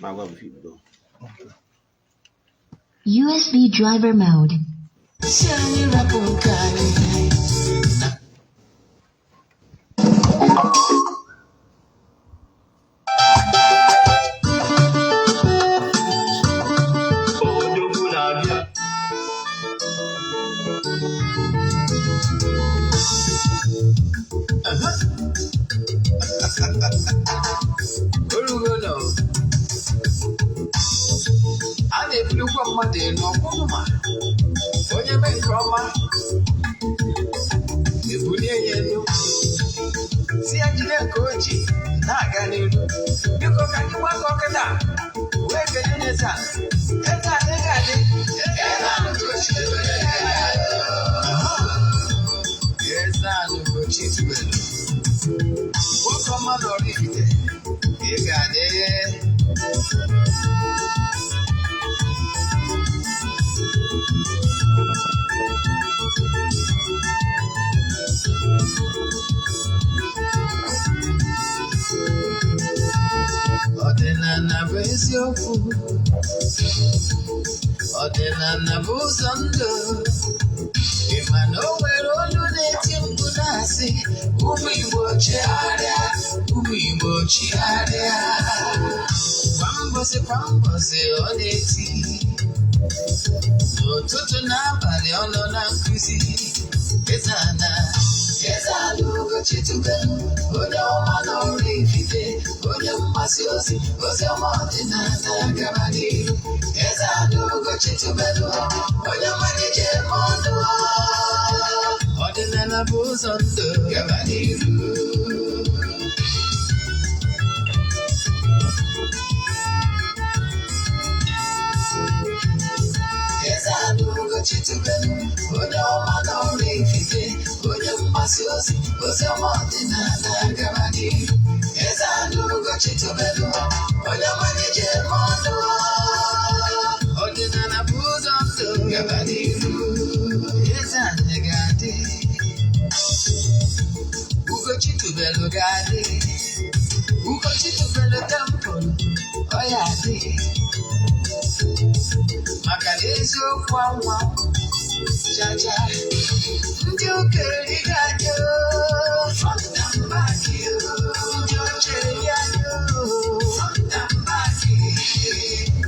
Na-agwa m ibido. USB driver mode. Si anyị rapụ nke anyị na Odogwu na-abịa. Orugo na a na-ebulukwa mmadụ elu ọkwụma onye mee nke ọma, ebulie ya elu, si ya jide nke o ji na-aga n'iru. Biko, ka anyị gbakọ kịta wee kelee eze a. Eze a ị ga-adị. Eze a Ugochi tubelu. Eze a Ugochi tubelu, nwoke ọma na Oraifite, ị ga-adị. Ọdịnala bụ eziokwu, ọdịnala bụ ụzọ ndụ. Ị ma na o nwere olu na-eti mkpu na-asị, "Ụmụ Igbo, chigharịa, ụmụ Igbo, chigharịa." Kwa mbọsị kwa mbọsị ọ na-eti, n'ụtụtụ n'abalị ọ nọ na nkụzi. Eze-Ana, Eze-Ana Ugochi tubelu, onye ọma na Oraifite, onye mgbasa ozi ozi ọma ọdịnala, gaba n'iru. Eze-Ana Ugochi tubelu, onye mmalite eme ọnụ. Ọdịnala bụ ụzọ ndụ, gaba n'iru. Eze-Ana Ugochi tubelu, onye ọma na Oraifite, onye mgbasa ozi ozi ọma ọdịnala, gaba n'iru. Eze-Ana Ugochi tubelu, onye mmalite eme ọnụ. Ọdịnala bụ ụzọ ndụ, gaba n'iru. Eze-Ana ga-adị, Ugochi tubelu ga-adị, Ugochi tubelu temple ọ ya adị, maka na eziokwu anwa chacha. Ndị ụka erighị anyị, front and back. Ndị oche eri anyị, front and back.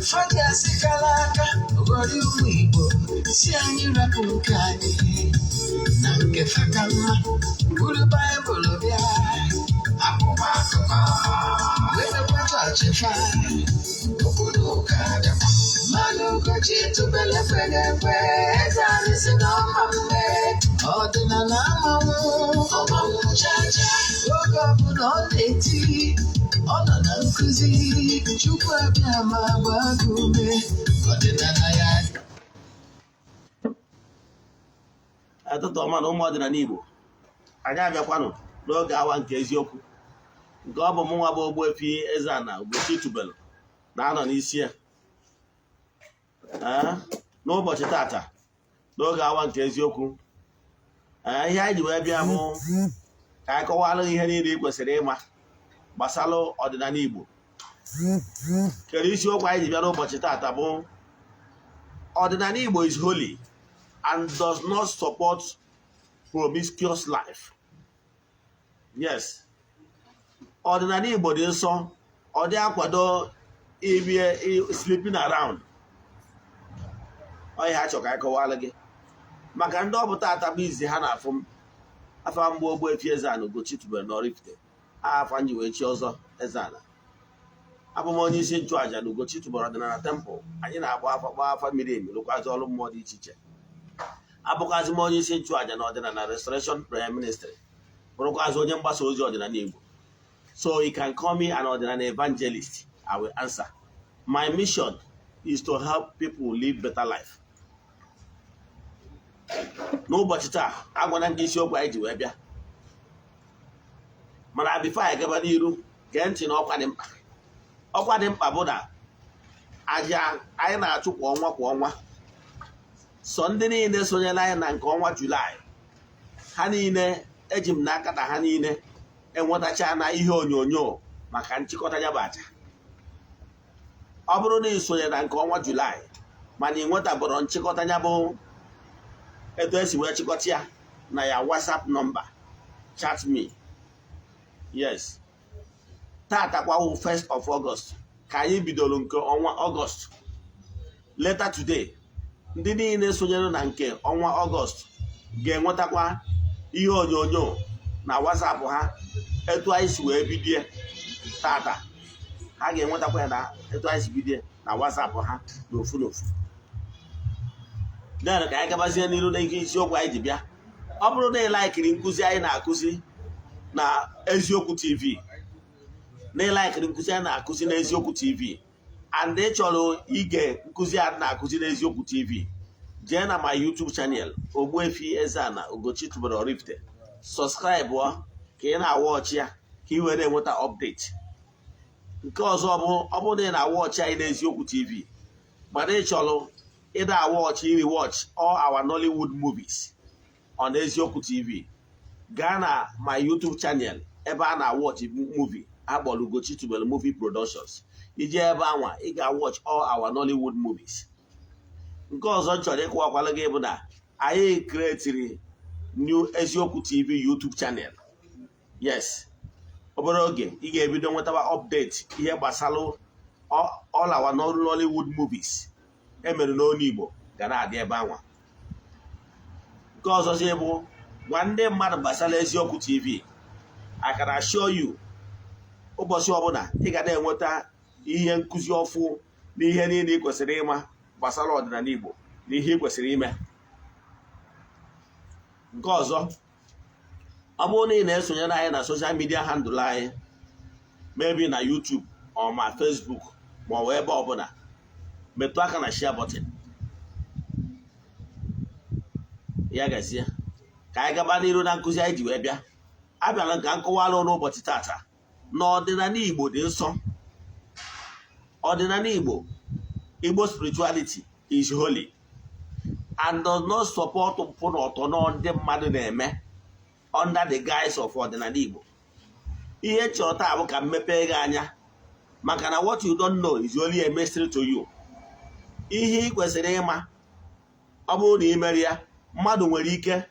Ụfọdụ asịkala aka ghọrọ ụmụ Igbo, si anyị rapụ nke anyị na nke fa ka mma, buru Baịbụl bịa, akwụkwọ akụkọ, werekwa chọọchị fa, obodo ụka bịakwa. Mmanụ Ugochi tubelu ekweghị ekwe. Eze anyị si na ọma mme, ọdịnala amanwụ ọmanwụ chacha. Oge ọbụla ọ na-eti, ọ nọ na nkụzi. Chukwu abịa ma gbaa gị ume, ọdịnala ya. Ụtụtụ ọma na ụmụ ọdịnala Igbo. Anyị abịakwanụ n'oge awa nke eziokwu, nke ọ bụ mụ nwa bụ Ogbuefi Eze-Ana Ugochi tubelu na-anọ n'isi ya. N'ụbọchị tata n'oge awa nke eziokwu, ihe anyị ji wee bịa bụ ka anyị kọwara ihe niile ị kwesịrị ịma gbasara ọdịnala Igbo. Kedu isiokwu anyị ji bịa n'ụbọchị tata? Bụ ọdịnala Igbo is holy and does not support promiscuous life. Yes, ọdịnala Igbo dị nsọ, ọ dị akwado ibie sleeping around. Ọ ihe a chọrọ ka anyị kọwara gị. Maka ndị ọ bụ tata bụ izi ha na-afụ m, afa mgbe Ogbuefi Eze-Ana Ugochi tubelu n'Oraifite, afa nji wee chi ọzọ Eze-Ana. Abụ m onye isi nchụàjà na Ugochi tubelu ọdịnala temple. Anyị na-agba afa, gbaa afa miri emi, rụkwazị ọrụ mmụọ dị iche iche. Abụkwazị m onye isi nchụàjà na ọdịnala Restoration Prayer Ministry, bụrụkwazị onye mgbasa ozi ọdịnala Igbo. So you can call me an ọdịnala evangelist, I will answer. My mission is to help people live better life. N'ụbọchị taa, agwana nke isiokwu anyị ji wee bịa. Mana before anyị gaba n'iru, gee ntị na ọkwa dị mkpa. Ọkwa dị mkpa bụ na aja anyị na-achụ kwa ọnwa kwa ọnwa, sọ ndị niile sonyere anyị na nke ọnwa Julaị, ha niile eji m n'aka na ha niile enwetacha na ihe onyonyo maka nchịkọta ya bụ aja. Ọ bụrụ na ị sonyere na nke ọnwa Julaị mana ị nwetabụrụ nchịkọta ya bụ etu esi wee chịkọta ya na ya WhatsApp number, chat me. Yes, tata kwa wụ 1st of August ka anyị bidoro nke ọnwa Ọgọst. Later today, ndị niile sonyere na nke ọnwa Ọgọst ga-enwetakwa ihe onyonyo na WhatsApp ha etu anyị si wee bidie tata. Ha ga-enwetakwa ya na etu anyị si bidie na WhatsApp ha n'ofu n'ofu. Then ka anyị gabazie n'iru na ihe isiokwu anyị ji bịa. Ọ bụrụ na ị like-iri nkụzi anyị na-akụzi na Eziokwu TV, na ị like-iri nkụzi anyị na-akụzi na Eziokwu TV and ị chọrọ ige nkụzi a na-akụzi n'Eziokwu TV, jee na my YouTube channel, Ogbuefi Eze-Ana Ugochi tubelu Oraifite, subscribe ka ị na-a-watch ya ka ị were enweta update. Nke ọzọ bụ, ọ bụrụ na ị na-a-watch anyị n'Eziokwu TV mana ị chọrọ ịda a-watch iri watch all our Nollywood movies on Eziokwu TV, gaa na my YouTube channel ebe a na-a-watch movie akpọrọ Ugochi Tubelu Movie Productions. Ije ebe anwa, ị ga-watch all our Nollywood movies. Nke ọzọ m chọrọ ịkọwakwala gị bụ na anyị create-iri new Eziokwu TV YouTube channel. Yes, obere oge ị ga-ebido nwetawa update ihe gbasara all our Nollywood movies emere n'olu Igbo ga na-adị ebe anwa. Nke ọzọzi bụ, gwa ndị mmadụ gbasara Eziokwu TV. I can assure you, ụbọchị ọbụla ị ga na-enweta ihe nkụzi ọfụ na ihe niile ị kwesịrị ịma gbasara ọdịnala Igbo na ihe ị kwesịrị ime. Nke ọzọ, ọ bụrụ na ị na-esonyere anyị na social media handle anyị, maybe na YouTube ọ ma Facebook ma ọ bụ ebe ọbụla, metụ aka na share button ya. Gazie ka anyị gaba n'iru na nkụzi anyị ji wee bịa. Abịara ka m kọwara n'ụbọchị tata na ọdịnala Igbo dị nsọ. Ọdịnala Igbo, Igbo spirituality is holy and does not support mpụ na ọtọ ndị mmadụ na-eme under the guise of ọdịnala Igbo. Ihe chọrọ taa bụ ka m mepee gị anya, maka na what you don't know is only a mystery to you. Ihe ị kwesịrị ịma, ọ bụrụ na ị mere ya, mmadụ nwere ike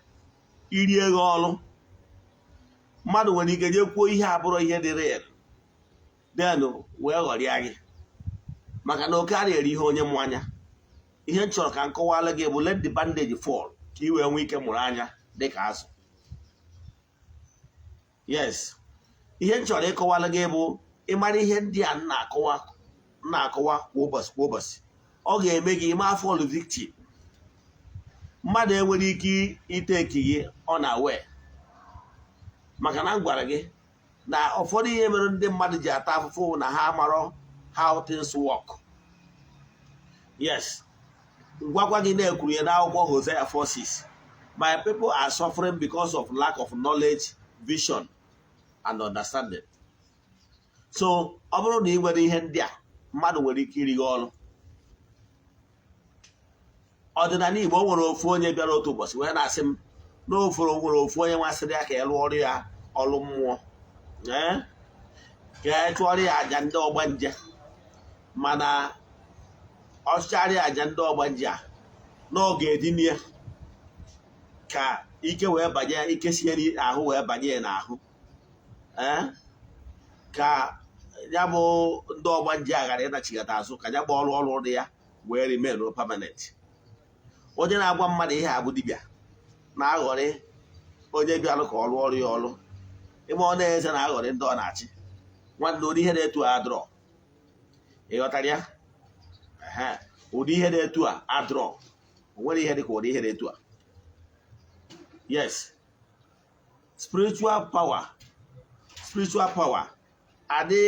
irie gị ọrụ, mmadụ nwere ike jee kwuo ihe abụrụ ihe dị real, then wee ghọrịa gị, maka na oke a na-eri ihe onye mụ anya. Ihe m chọrọ ka m kọwara gị bụ let the bandage fall, ka ị wee nwee ike mụrụ anya dịka azụ. Yes, ihe m chọrọ ịkọwara gị bụ ịmara ihe ndị a na-akọwa na-akọwa kwa ụbọchị kwa ụbọchị, ọ ga-eme gị ime fall victim. Mmadụ enwere ike i-take gị ọ na wee, maka na m gwara gị na ụfọdụ ihe mere ndị mmadụ ji ata afụfụ na ha amarọ how things work. Yes, gwakwa gị na-ekwuru ya n'akwụkwọ Hosea 4:6, "My people are suffering because of lack of knowledge, vision and understanding." So ọ bụrụ na ị nwere ihe ndị a, mmadụ nwere ike iri gị ọrụ. Ọdịnala Igbo, o nwere ofu onye bịara otu ụbọchị wee na-asị m na oforo nwere ofu onye masịrị ya ka ya lụọ ọrụ ya ọrụ mmụọ, ee, ka ya chụọrọ ya àjà ndị ọgbanje, mana ọ chụchara ya àjà ndị ọgbanje a na ọ ga-edina ya ka ike wee banye, ike sie n'ahụ wee banye ya n'ahụ, ee, ka ya bụ ndị ọgbanje a ghara ịnachigata azụ, ka ya bụ ọrụ ọrụ dị ya wee remain permanent. Onye na-agwa mmadụ ihe a bụ dibịa na-aghọrị onye bịalụ ka ọ rụọ ọrụ ya ọrụ. Ime ọ na-eze na-aghọrị ndị ọ na-achị. Nwanne, ụdị ihe na-etu a adịrọ. Ị ghọtara ya? Ehe, ụdị ihe na-etu a adịrọ. O nwere ihe dịka ụdị ihe na-etu a. Yes, spiritual power, spiritual power adị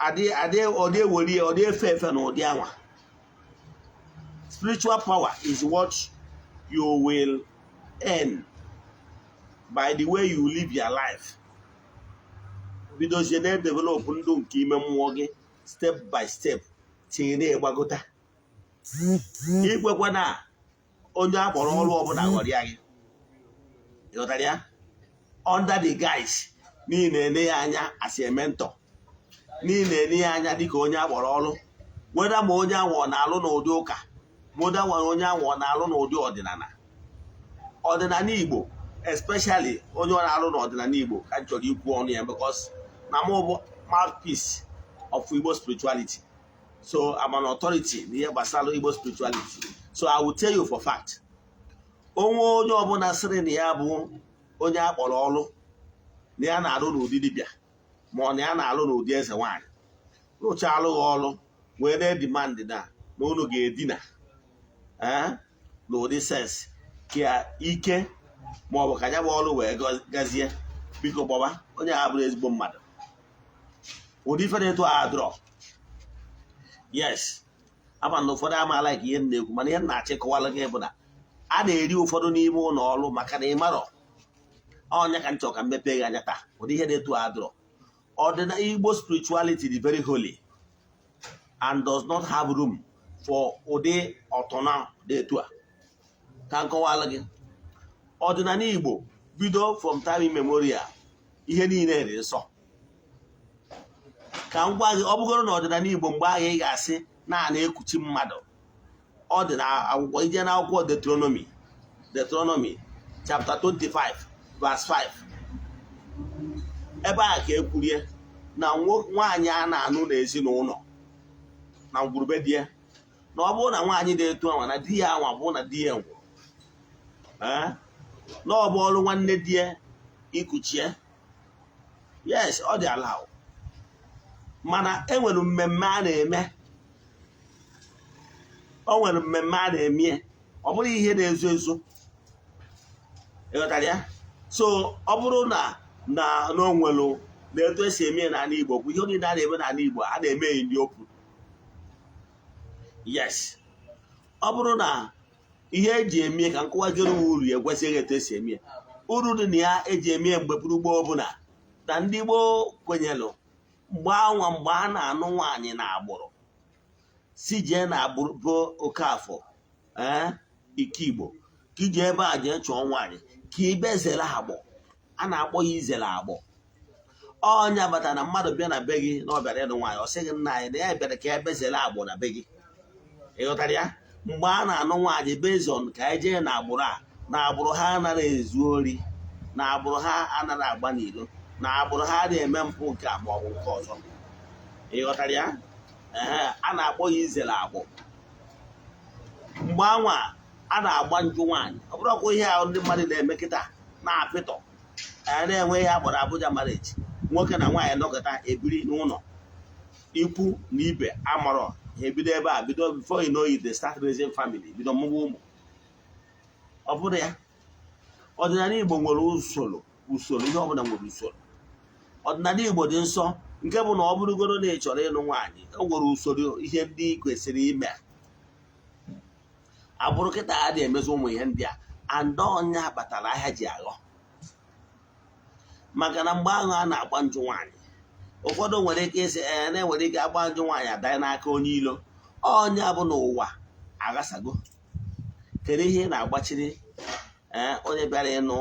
adị adị, ọ dị ewere ọ dị efe efe na ụdị anwa. Spiritual power is what you will earn by the way you live your life. Bidozie na-edevelop ndụ nke ime mmụọ gị step by step, tinye na-egbagota. Ikwekwa na onye akpọrọ ọrụ ọbụla ghọrịa gị. Ịghọtara ya? Under the guise n'ihi na-ene ya anya as a mentor, n'ihi na-ene ya anya dịka onye akpọrọ ọrụ. Weda ma onye ahụ ọ na-alụ n'ụdị ụka, ma weda ma onye ahụ ọ na-alụ n'ụdị ọdịnala, ọdịnala Igbo especially, onye ọ na-alụ n'ọdịnala Igbo ka m chọrọ ikwu ọnụ ya, because na mụ bụ mouthpiece of Igbo spirituality, so I'm an authority n'ihe gbasara Igbo spirituality. So I will tell you for fact, onwe onye ọbụla sịrị na ya bụ onye a kpọrọ ọrụ, na ya na-alụ n'ụdị dibịa, ma ọ na ya na-alụ n'ụdị eze nwaanyị, rụchaa alụghị ọrụ wee na-edemand na unu ga-edina ee n'ụdị sex ka ike, ma ọ bụ ka ya bụ ọrụ wee gazie, biko gbọba onye a bụrụ ezigbo mmadụ. Ụdị ife na-etu a adịrọ. Yes, ama na ụfọdụ amaala ka ihe m na-ekwu, mana ihe m na-achịkọwala gị bụ na a na-eri ụfọdụ n'ime ụlọ ọrụ maka na ị marọ ọnya ka m chọrọ ka m mepee gị anya taa. Ụdị ihe na-etu a adịrọ. Ọdịna Igbo spirituality dị very holy and does not have room for ụdị ọtọna dị etu a. Ka m kọwala gị, ọdịnala Igbo bido from time immemorial, ihe niile dị nsọ. Ka m gwa gị, ọ bụgoro na ọdịnala Igbo mgbe ahụ ị ga-asị na a na-ekuchi mmadụ, ọ dị na akwụkwọ. Ije na akwụkwọ Deuteronomy, Deuteronomy chapter 25 verse 5, ebe a ka e kwurie na nwaanyị a na-anụ n'ezinụlọ na ngwurube di ya, na ọ bụrụ na nwaanyị dị etu anwa na di ya anwa bụ na di ya nwụrụ, ee, na ọ bụ ọrụ nwanne di ya ikuchie. Yes, ọ dị ala, mana enwere mmemme a na-eme, o nwere mmemme a na-eme, ọ bụrụ ihe na-ezo ezo, ịghọtara ya? So ọ bụrụ na o nwere na etu esi eme ya n'ala Igbo bụ ihe niile a na-eme n'ala Igbo a na-eme ya ndị okwu. Yes, ọ bụrụ na ihe eji eme ka nkụwagoro uru ya ekwesịghị etu esi eme ya, uru dị na ya eji eme ya mgbe bụrụ gboo bụ na ndị gboo kwenyelụ mgbe anwa, mgbe a na-anụ nwaanyị na agbụrụ si jee na agbụrụ bụ Okafọ, ee, ike Igbo, ka iji ebe a jee chọọ nwaanyị ka ibe zere agbọ a na-akpọ ya izere agbọ. Ọnya bata na mmadụ bịa na be gị na ọ bịara ịnụ nwaanyị, ọ sị gị, "Nna anyị," na ya bịara ka ebe zere agbọ na be gị. Ịghọtara ya? Mgbe a na-anụ nwaanyị bezon ka anyị jee na agbụrụ a, na agbụrụ ha anaghị ezu ori, na agbụrụ ha anaghị agba n'ilo, na agbụrụ ha na-eme mpụ nke a ma ọ bụ nke ọzọ. Ịghọtara ya? Ee, a na-akpọ ya izere agbụ. Mgbe anwa a na-agba njụ nwaanyị, ọ bụrụkwa ihe ahụ ndị mmadụ na-eme kịta na-apịtọ a na-enwe ihe a kpọrọ Abuja marriage, nwoke na nwaanyị nọkọta ebiri n'ụlọ, ikwu na ibe amarọ ha, ebido ebe a bido. Before you know it, they start raising family, bido mụwa ụmụ. Ọ bụrụ ya, ọdịnala Igbo nwere usoro, usoro ihe ọbụla nwere usoro. Ọdịnala Igbo dị nsọ, nke bụ na ọ bụrụgoro na ị chọrọ ịlụ nwaanyị, o nwere usoro ihe ndị ị kwesịrị ime. Agbụrụ kịta a na-emezi ụmụ ihe ndị a and ọnya kpatara ahịa ji aghọ, maka na mgbe ahụ a na-agba njụ nwaanyị, ụfọdụ nwere ike ịsị, ee, na-enwere ike agba njụ nwaanyị adanye n'aka onye ilo. Ọnya bụ n'ụwa aghasago. Kedu ihe ị na-agbachiri, ee, onye bịara ịnụ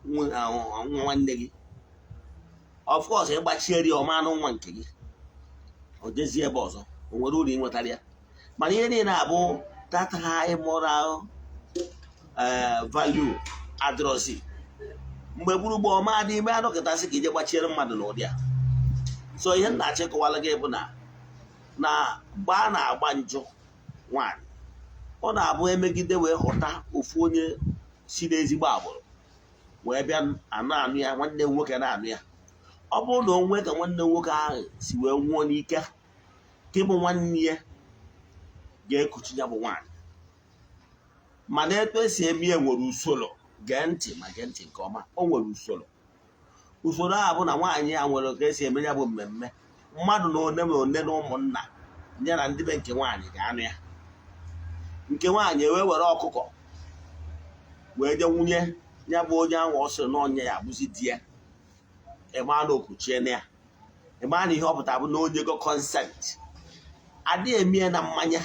nwa nwanne gị? Of course, ịgbachieri ọma anụ nwa nke gị, o jezie ebe ọzọ, o nwere uru ị nwetara ya. Mana ihe niile abụ that high moral value adịrọzi. Mgbe gburugburu ọma dị ime anọkọtasị ka ije gbachiere mmadụ n'ụdị a. So ihe m na-achịkọwala gị bụ na mgbe a na-agba njụ nwaanyị, ọ na-abụ emegide wee ghọta ofu onye si n'ezigbo agbụrụ wee bịa anụ anụ ya, nwanne m nwoke na-anụ ya. Ọ bụrụ na o nwee ka nwanne m nwoke ahụ si wee nwụọ n'ike, ka ịbụ nwanne ya ga-ekuchi ya bụ nwaanyị. Mana etu esi eme ya nwere usoro. Gee ntị, ma gee ntị nke ọma. O nwere usoro. Usoro a bụ na nwaanyị a nwere ka esi eme ya bụ mmemme. Mmadụ na one na one na ụmụnna ya na ndị be nke nwaanyị ga-anụ ya. Nke nwaanyị ewee were ọkụkọ wee jee nwunye ya bụ onye ahụ ọ sịrị na ọnya ya abụzi di ya. Ịma na okwuchie na ya, ịma na ihe ọ pụtara bụ na onye go consent. Adịghị eme na mmanya,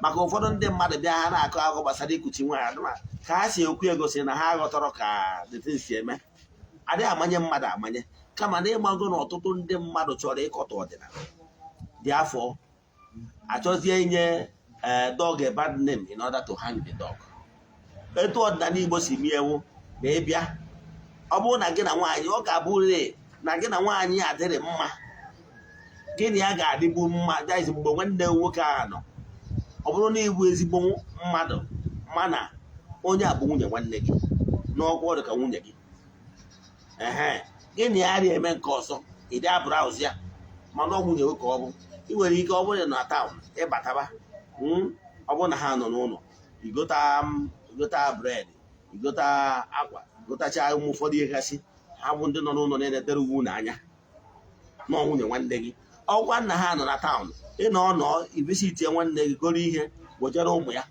maka ụfọdụ ndị mmadụ bịa, ha na-akọ akụkọ gbasara ikuchi nwaanyị adịma ka ha si ekwu, egosi na ha ghọtọrọ ka the thing si eme. Adịghị amanye mmadụ amanye, kama na ịmago na ọtụtụ ndị mmadụ chọrọ ịkọta ọdịnala dị afọ. Achọzie inye dog a bad name in order to hang the dog. Etu ọdịnala Igbo si mie ewu na ịbịa, ọ bụrụ na gị na nwaanyị, ọ ga-abụrịrị na gị na nwaanyị adịrị mma, gị na ya ga-adịbu mma. That is, mgbe nwanne nwoke ahụ nọ, ọ bụrụ na ịbụ ezigbo mmadụ, mana onye a bụ nwunye nwanne gị n'ọkwa, ọ dị ka nwunye gị. Ehe, gị na ya adịghị eme nke ọzọ, ịdị abụrụ ya, mana ọ nwunye gị ka ọ bụ. Ị nwere ike, ọ bụrụ na town ịbataba, ọ bụrụ na ha nọ n'ụlọ, igota bread, igota akwa, gotacha ụmụ ụfọdụ ihe gasị. Ha bụ ndị nọ n'ụlọ na-enetere ugwu n'anya na nwunye nwanne gị. Ọkwa nna ha nọ na town, ị nọ nọ i visitie nwanne gị, goro ihe wejere ụmụ ya,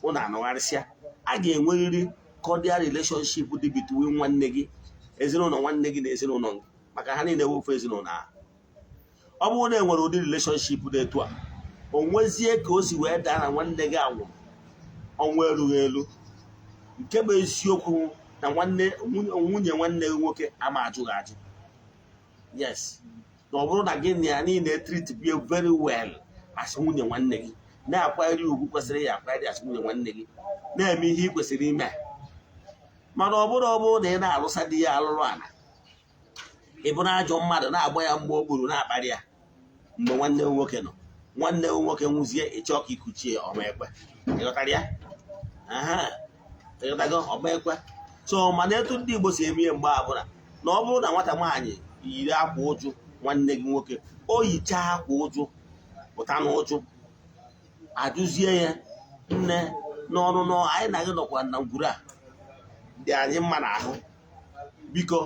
ụnụ anọgharịsịa. A ga-enwerịrị cordial relationship dị between nwanne gị, ezinụlọ nwanne gị na ezinụlọ gị, maka ha niile ofu ezinụlọ ahụ. Ọ bụrụ na e nwere ụdị relationship dị etu a, o nwezie ka o si wee daa na nwanne gị anwụrụ ọnwụ erughị elu, nke bụ eziokwu na nwanne nwunye nwanne gị nwoke ama ajụghị ajụ. Yes, na ọ bụrụ na gị na ya niile treat be very well as nwunye nwanne gị, na-akwanyere ugwu kwesịrị ya akwanyere as nwunye nwanne gị, na-eme ihe ị kwesịrị ime. Mana ọ bụrụ na ị na-alụsa di ya alụrụ ala, ị bụrụ ajọ mmadụ, na-agba ya mgbe okpuru, na-akparị ya mgbe nwanne m nwoke nọ, nwanne m nwoke nwụzie, ịchọ ka ikuchie ọma ekwe. Ịghọtara ya? Aha, ịghọtago? Ọma ekwe. So mana etu ndị Igbo si eme ihe mgbe abụla na ọ bụrụ na nwata nwaanyị yiri akwa ụjụ nwanne gị nwoke, o yichaa akwa ụjụ pụta n'ụjụ, ajụzie ya, "Nne, n'ọnụ nọ anyị na gị nọkwa na ngwuru a dị anyị mma n'ahụ, biko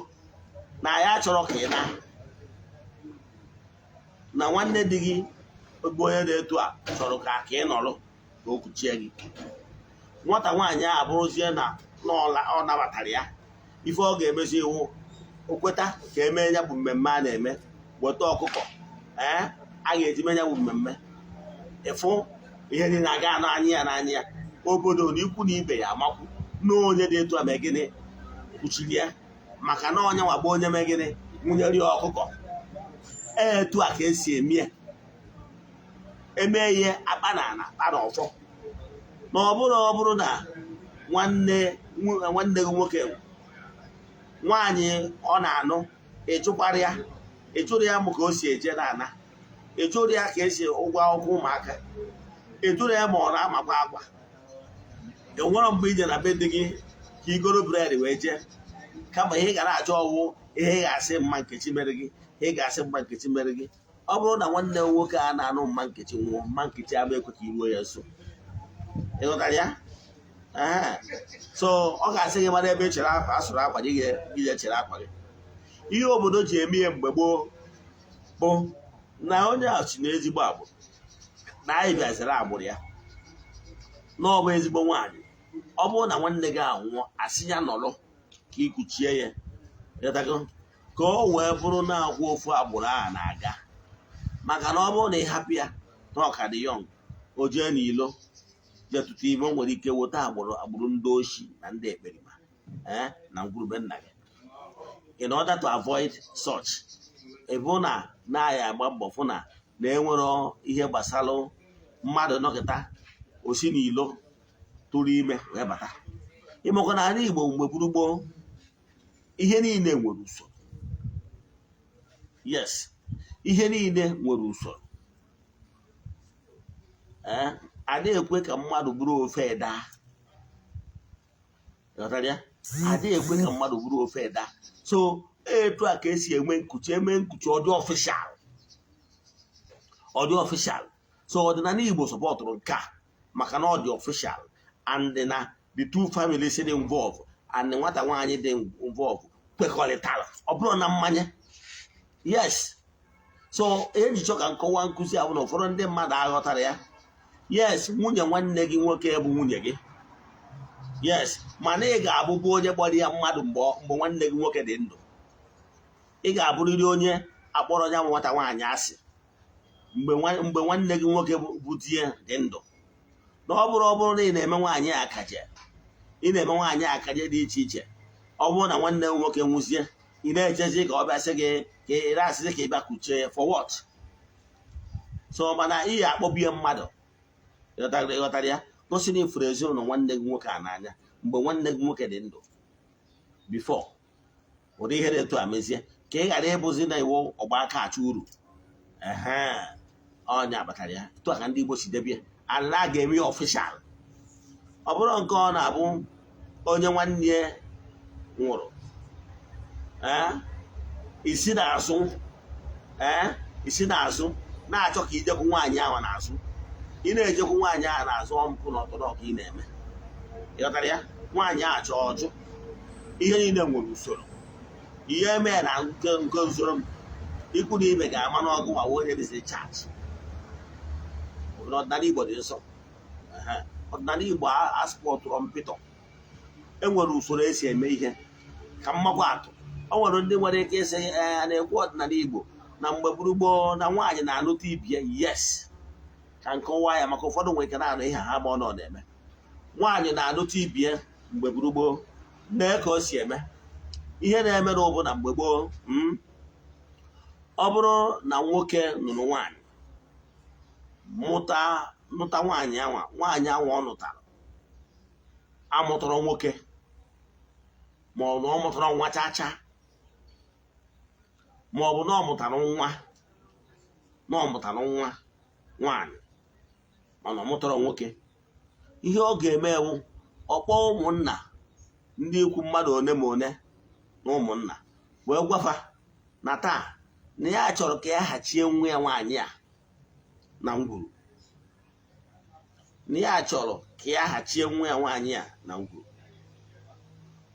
na anyị achọrọ ka ị na na nwanne di gị bụ onye dị etu a chọrọ ka ị nọrọ ka o kuchie gị." Nwata nwaanyị a abụrụzie na n'ọla ọ nabatara ya, ife ọ ga-emezi iwu, o kweta ka emee ya bụ mmemme a na-eme, weta ọkụkọ ee a ga-eji mee ya bụ mmemme. Ịfụ ihe niile aga n'anya ya n'anya ya, obodo na ikwu na ibe ya amakwu na onye dị etu a mee gịnị, kwuchiri ya, maka na onye nwagba onye mee gịnị, nwunyere ya ọkụkọ. Etu a ka esi eme ya, eme ihe akpa na ana akpa na ọfọ. Na ọ bụrụ na nwanne nwanne gị nwoke, nwaanyị ọ na-anụ, ịchụkwara ya, ịchụrụ ya mụ ka o si eje na ana, ịchụrụ ya ka esi ụgwọ akwụkwọ ụmụaka, ịchụrụ ya ma ọ na-amakwa akwa, enwere mgbe ije na be di gị ka igoro bread wee jee, kama ihe ị ga na-achọ ọwụ ihe ị ga-asị mma Nkechi mere gị, ihe ị ga-asị mma Nkechi mere gị. Ọ bụrụ na nwanne m nwoke a na-anụ mma Nkechi nwụọ, mma Nkechi ama ekwe ka iruo ya nso. Ịghọtara ya? Ee. So ọ ga-asị gị mara ebe echere akwa asụrụ akwa gị, gị chere akwa gị. Ihe obodo ji eme ihe mgbe gboo bụ na onye a si n'ezigbo agbụrụ, na anyị bịaziri agbụrụ ya, na ọ bụ ezigbo nwaanyị. Ọ bụrụ na nwanne gị anwụọ, asị ya nọrọ ka ikuchie ya. Ịghọtago? Ka o wee bụrụ na akwa ofu agbụrụ ahụ na-aga, maka na ọ bụrụ na ị hapụ ya na ọka dị young, o jee n'ilo jee tụtụ ime, o nwere ike weta agbụrụ ndị oshi na ndị ekperima ee na ngwurube nna gị. In order to avoid such, ịbụ na na-aya agba mbọ fụ na na enwero ihe gbasara mmadụ nọkịta osi n'ilo tụrụ ime wee bata. Ịmakwa na ala Igbo mgbe gburu gboo, ihe niile nwere usoro. Yes, ihe niile nwere usoro. Ee, adịghị ekwe ka mmadụ bụrụ ofe daa. Ghọtara ya? Adịghị ekwe ka mmadụ bụrụ ofe daa. So etu a ka esi enwe nkuchi, eme nkuchi, ọ dị official, ọ dị official. So ọdịnala Igbo supportụrụ nke a maka na ọ dị official and na the two families dị involved and nwata nwaanyị dị involved kwekọrịtara, ọ bụrụ na mmanya. Yes, so eji chọ ka nkọwa nkụzi ahụ na ụfọdụ ndị mmadụ aghọtara ya. Yes, nwunye nwanne gị nwoke bụ nwunye gị, yes, mana ị ga-abụbụ onye kpọrọ ya mmadụ mgbe nwanne gị nwoke dị ndụ. Ị ga-abụrịrị onye akpọrọ ya nwata nwaanyị asị mgbe nwanne gị nwoke bụ di ya dị ndụ. Na ọ bụrụ na ị na-eme nwaanyị akaje, ị na-eme nwaanyị akaje dị iche iche, ọ bụrụ na nwanne m nwoke nwụzie, ị na-echezi ka ọ bịa sị gị ka ị na-asịzi ka ị bịa kuchie ya, for what? So mana ihe akpọbie mmadụ, ịghọtara ya, gosi na ifuru ezinụlọ nwanne gị nwoke a n'anya mgbe nwanne gị nwoke dị ndụ before ụdị ihe dị etu a mezie, ka ị ghara ịbụzi na iwu ọgba aka achọ uru. Ehe, ọnya kpatara ya. Etu a ka ndị Igbo si debie ala a ga-eme ya official. Ọ bụrụ nke ọ na-abụ onye nwanne ya nwụrụ, ee, isi n'azụ, ee, isi n'azụ na-achọ ka ijekwu nwaanyị ahụ n'azụ, ị na-ejekwu nwaanyị ahụ n'azụ, ọmpụ na ọtọdọ ka ị na-eme. Ịghọtara ya? Nwaanyị ahụ chọọ ọjụ. Ihe niile nwere usoro. Ihe emee na nke usoro m, ikwu na ibe ga-ama n'ọgụ ma onye dịzị chaachị. N'ọdịnala Igbo dị nsọ. Ehe. Ọdịnala Igbo asụpọtụrụ mpịtọ. Enwere usoro esi eme ihe. Ka mmakwa atụ, o nwere ndị nwere ike ịsị, ee, a na-ekwu ọdịnala Igbo na mgbe gburugburu na nwaanyị na-anụta ibie. Yes, ka nkọwa ya, maka ụfọdụ nwere ike na-anụ ihe ha ma ọ nọ na-eme. Nwaanyị na-anụta ibie mgbe gburugburu nee ka o si eme. Ihe na-eme n'ụbụ na mgbe gboo, ọ bụrụ na nwoke nụrụ nwaanyị, mụta, nụta nwaanyị anwa, nwaanyị anwa ọ nụtara amụtọrọ nwoke, ma ọ na ọ mụtara nwa chacha, ma ọ bụ na ọ mụtara nwa, na ọ mụtara nwa nwaanyị mana ọ mụtara nwoke, ihe ọ ga-eme ewu, ọkpọ ụmụnna, ndị ikwu, mmadụ one ma one na ụmụnna, wee gwafa na taa na ya chọrọ ka ya hachie nwa ya nwaanyị a na ngwuru, na ya chọrọ ka ya hachie nwa ya nwaanyị a na ngwuru.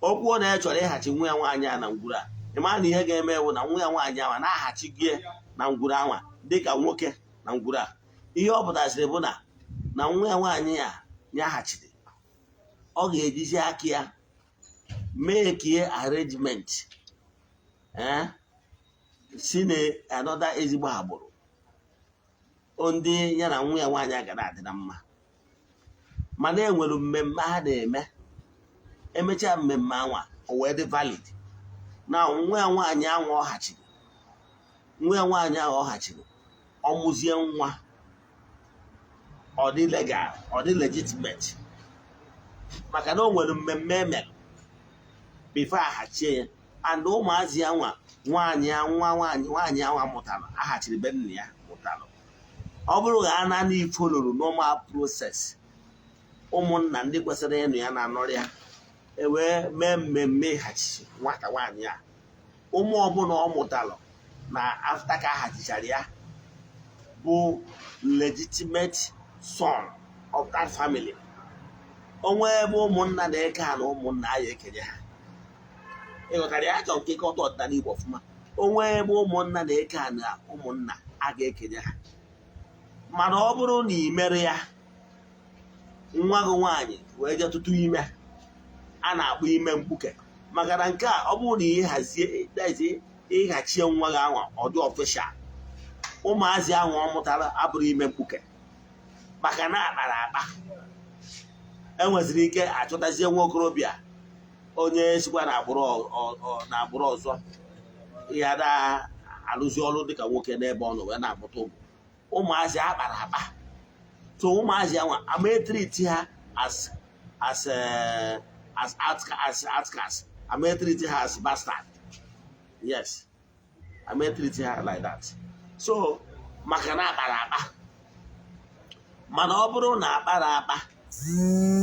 Okwu na ya chọrọ ịhachi nwa ya nwaanyị a na ngwuru a, ị mara na ihe ga-eme ewu na nwa ya nwaanyị anwa na-ahachi gị na ngwuru anwa dịka nwoke na ngwuru a. Ihe ọ pụtasịrị bụ na nwa ya nwaanyị a ya hachiri, ọ ga-ejizi aka ya mee ka arrangement, ee, si na another ezigbo agbụrụ ndị ya na nwa ya nwaanyị a ga na-adị na mma. Mana enwere mmemme ha na-eme. Emechaa mmemme anwa, o wee dị valid na nwa ya nwaanyị anwa ọ hachiri, nwa ya nwaanyị ahụ ọ hachiri, ọ mụzie nwa, ọ dị legal, ọ dị legitimate, maka na o nwere mmemme emere before ahachie ya. And ụmụazị ya nwa nwaanyị ya, nwa nwaanyị, nwaanyị anwa mụtara, ahachiri be nna ya mụtara, ọ bụrụ ga ana na ifoloro normal process, ụmụnna ndị kwesịrị ịnụ ya na-anọrọ ya, ewee mee mmemme ịhachi nwata nwaanyị a, ụmụ ọbụla ọ mụtara na after ka ahachichara ya bụ legitimate son of that family. Onwe ebe ụmụnna na-eke ha na ụmụnna ya ekenye ha. Ịghọtara ya? Achọ nke ịkọta ọdịnala Igbo ọfụma. Onwe ebe ụmụnna na-eke ha na ụmụnna a ga-ekenye ha. Mana ọ bụrụ na ị mere ya, nwa gị nwaanyị wee jee tụtụ ime a na-akpọ ime mkpuke, maka na nke a, ọ bụrụ na ị hazie ịghachie nwa gị anwa, ọ dị official, ụmụazị ahụ ọ mụtara abụrụ ime mkpuke, maka na akpara akpa. Enweziri ike achọtazie nwa okorobịa onye sikwa n'agbụrụ ọzọ ya na-arụzi ọrụ dịka nwoke n'ebe ọ nọ, wee na-amụta ụmụ ụmụazị akpara akpa. So ụmụazị anwa, ama e-treat ha as outcast, ama e-treat ha as bastard. Yes, ama e-treat ha like that. So maka na akpara akpa. Mana ọ bụrụ na akpara akpa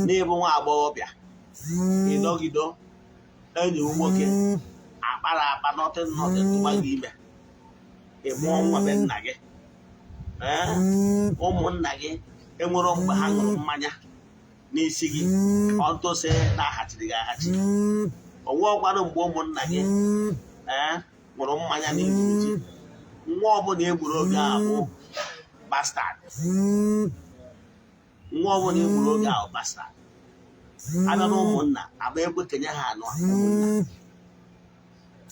n'ịbụ nwa agbọghọbịa, ịnọgido enyi m nwoke akpara akpa, nothing nothing, tụba gị ime, ị mụọ nwa be nna gị, ee, ụmụnna gị enwere mgbe ha ṅụrụ mmanya n'isi gị ọtụsị na-aghachiri gị aghachi. Onwe ọkwanụ mgbe ụmụnna gị, ee, ṅụrụ mmanya n'ihu ji nwa ọbụla egburu oge a bụ bastard. Nwa ọbụla egburu oge ahụ bastard. Abịa na ụmụnna agba ekwe kenye ha anọ ụmụnna,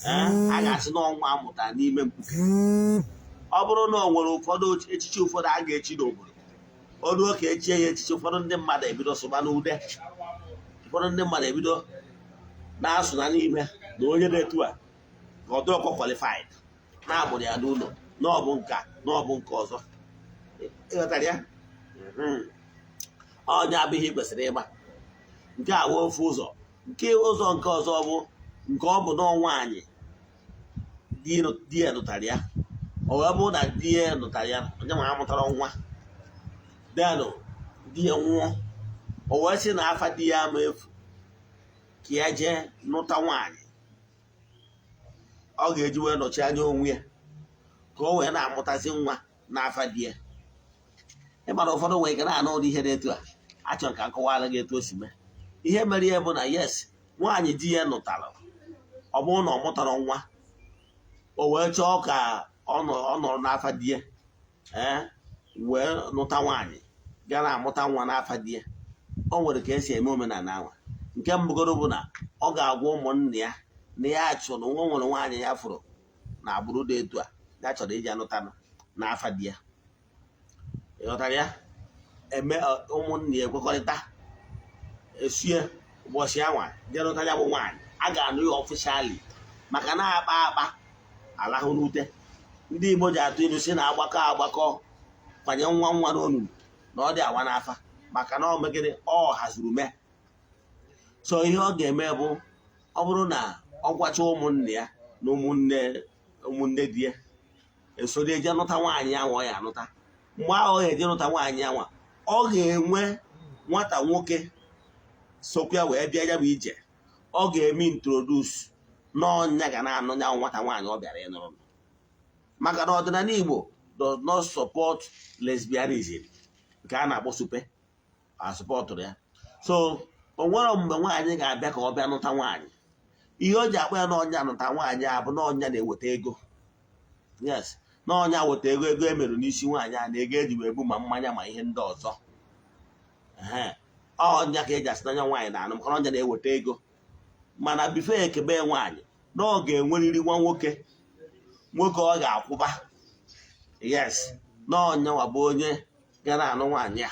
ee, a ga-asị na ọnwa amụtara n'ime mkpuke. Ọ bụrụ na ọ nwere ụfọdụ echichi ụfọdụ a ga-echi n'obodo, o ruo ka echie ya echichi, ụfọdụ ndị mmadụ ebido sụba n'ude, ụfọdụ ndị mmadụ ebido na-asụ na n'ime na onye na-etu a na ọ dịrọkwa qualified, na-agbụrụ ya n'ụlọ, na ọ bụ nka, na ọ bụ nke ọzọ. Ịghọtara ya? Ọnya abụghị ihe ị kwesịrị ịgba. Nke a wee ofu ụzọ. Nke ụzọ nke ọzọ bụ nke ọ bụ na nwaanyị di ya nụtara ya, ọ wee bụrụ na di ya nụtara ya, onye nwa amụtara nwa, denụ di ya nwụọ, o wee sị na afa di ya ama efu, ka ya jee nụta nwaanyị ọ ga-eji wee nọchi anya onwe ya, ka o wee na-amụtazi nwa n'afa di ya. Ịmara ụfọdụ nwere ike na-anụ ụdị ihe dị etu a, achọrọ ka nkọwara gị etu o si mee. Ihe mere ya bụ na, yes, nwaanyị di ya nụtara, ọ bụrụ na ọ mụtara nwa, o wee chọọ ka ọ nọrọ n'afa di ya, ee, wee nụta nwaanyị ga na-amụta nwa n'afa di ya. O nwere ka esi eme omenala ahụ. Nke mbụgoro bụ na ọ ga-agwa ụmụnne ya na ya chọrọ nwa, nwere nwaanyị ya fụrụ na agbụrụ dị etu a, ya chọrọ iji anụta n'afa di ya. Ịghọtara ya? Eme ụmụnne ya ekwekọrịta, esie ụbọchị anwa jee nụta ya bụ nwaanyị. A ga-anụ ya officially, maka na akpa akpa alahụ n'ute. Ndị Igbo ji atụ ilu si na agbakọ agbakọ kwanye nwa nwa n'onunu na ọ dị awa n'afa, maka na ọ megide ọ hazuru mee. So ihe ọ ga-eme bụ, ọ bụrụ na ọ gwacha ụmụnne ya na ụmụnne ụmụnne di ya, esoro eje nụta nwaanyị ahụ. Ọ ya anụta, mgbe ahụ ọ ga-eje nụta nwaanyị anwa, ọ ga-enwe nwata nwoke sokwa ya wee bịa ya bụ ije. Ọ ga-eme introduce n'ọnya ga na-anụ ya nwata nwaanyị ọ bịara ịnụrụ, maka na ọdịnala Igbo does not support lesbianism, nke a na-akpọ supe, a supportụrụ ya. So o nwere mgbe nwaanyị ga-abịa ka ọ bịa nụta nwaanyị, ihe o ji akpọ ya n'ọnya nụta nwaanyị a bụ n'ọnya na-eweta ego. Yes, n'ọnya weta ego, ego emerụ n'isi nwaanyị a na ego eji wee bu ma mmanya ma ihe ndị ọzọ. Ehe, ọnya ka eji asị n'anya nwaanyị na-anụ, maka na ọnya na-eweta ego. Mana before ekebe nwaanyị, na ọ ga-enwerịrị nwa nwoke, nwoke ọ ga-akwụba. Yes, na ọnyanwa bụ onye ga na-anụ nwaanyị a.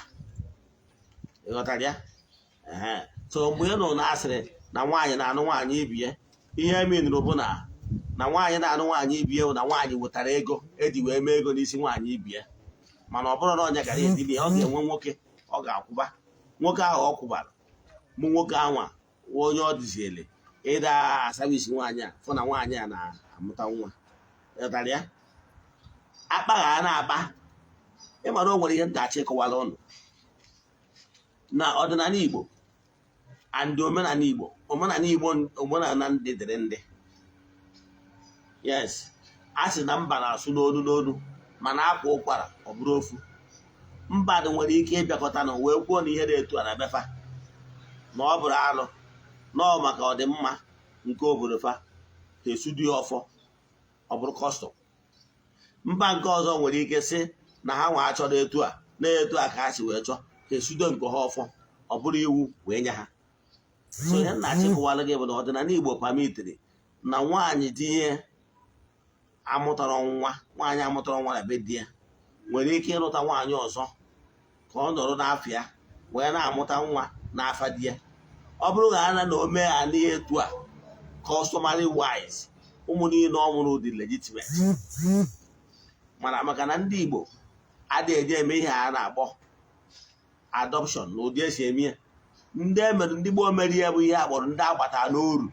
Ịghọtara ya? Ehe. So mgbe ị nụrụ na asịrị na nwaanyị na-anụ nwaanyị ibie, ihe eminụrụ bụ na nwaanyị na-anụ nwaanyị ibie bụ na nwaanyị wetara ego eji wee mee ego n'isi nwaanyị ibie. Mana ọ bụrụ na ọnya gara edili ya, ọ ga-enwe nwoke ọ ga-akwụba. Nwoke ahụ ọ kwụbara mụ, nwoke anwa onye ọ dịziele ịda aservice nwaanyị a, fụ na nwaanyị a na-amụta nwa. Ịghọtara ya? Akpagha na-akpa. Ịmara o nwere ihe ntachi ịkọwara ụnụ na ọdịnala Igbo and omenala Igbo. Omenala Igbo, omenala ndị dịrị ndị, yes, a sị na mba na-asụ n'olu n'olu, mana akwa ụkwara ọ bụrụ ofu. Mba dị nwere ike ịbịakọta na wee kwuo na ihe dị etu a na befa na ọ bụrụ alụ, na ọ maka ọdịmma nke obodo fa, ha esudu ya ọfọ, ọ bụrụ custom. Mba nke ọzọ nwere ike sị na ha nwa achọrọ etu a, na etu a ka ha si wee chọọ ka esudo nke ha ọfọ, ọ bụrụ iwu wee nye ha. So ihe nna achịkọwara gị bụ na ọdịnala Igbo permitiri na nwaanyị di ya amụtara nwa, nwaanyị amụtara nwa na be di ya, nwere ike ịlụta nwaanyị ọzọ ka ọ nọrọ n'afọ ya wee na-amụta nwa n'afa di ya. Ọ bụrụ na ana na ome ya n'ihe etu a, customary wise, ụmụ niile ọ mụrụ dị legitimate. Mana maka na ndị Igbo adịghị eji eme ihe a na-akpọ adoption na ụdị esi eme ya, ndị emere, ndị gboo mere ya bụ ihe a kpọrọ ndị agbata n'oru.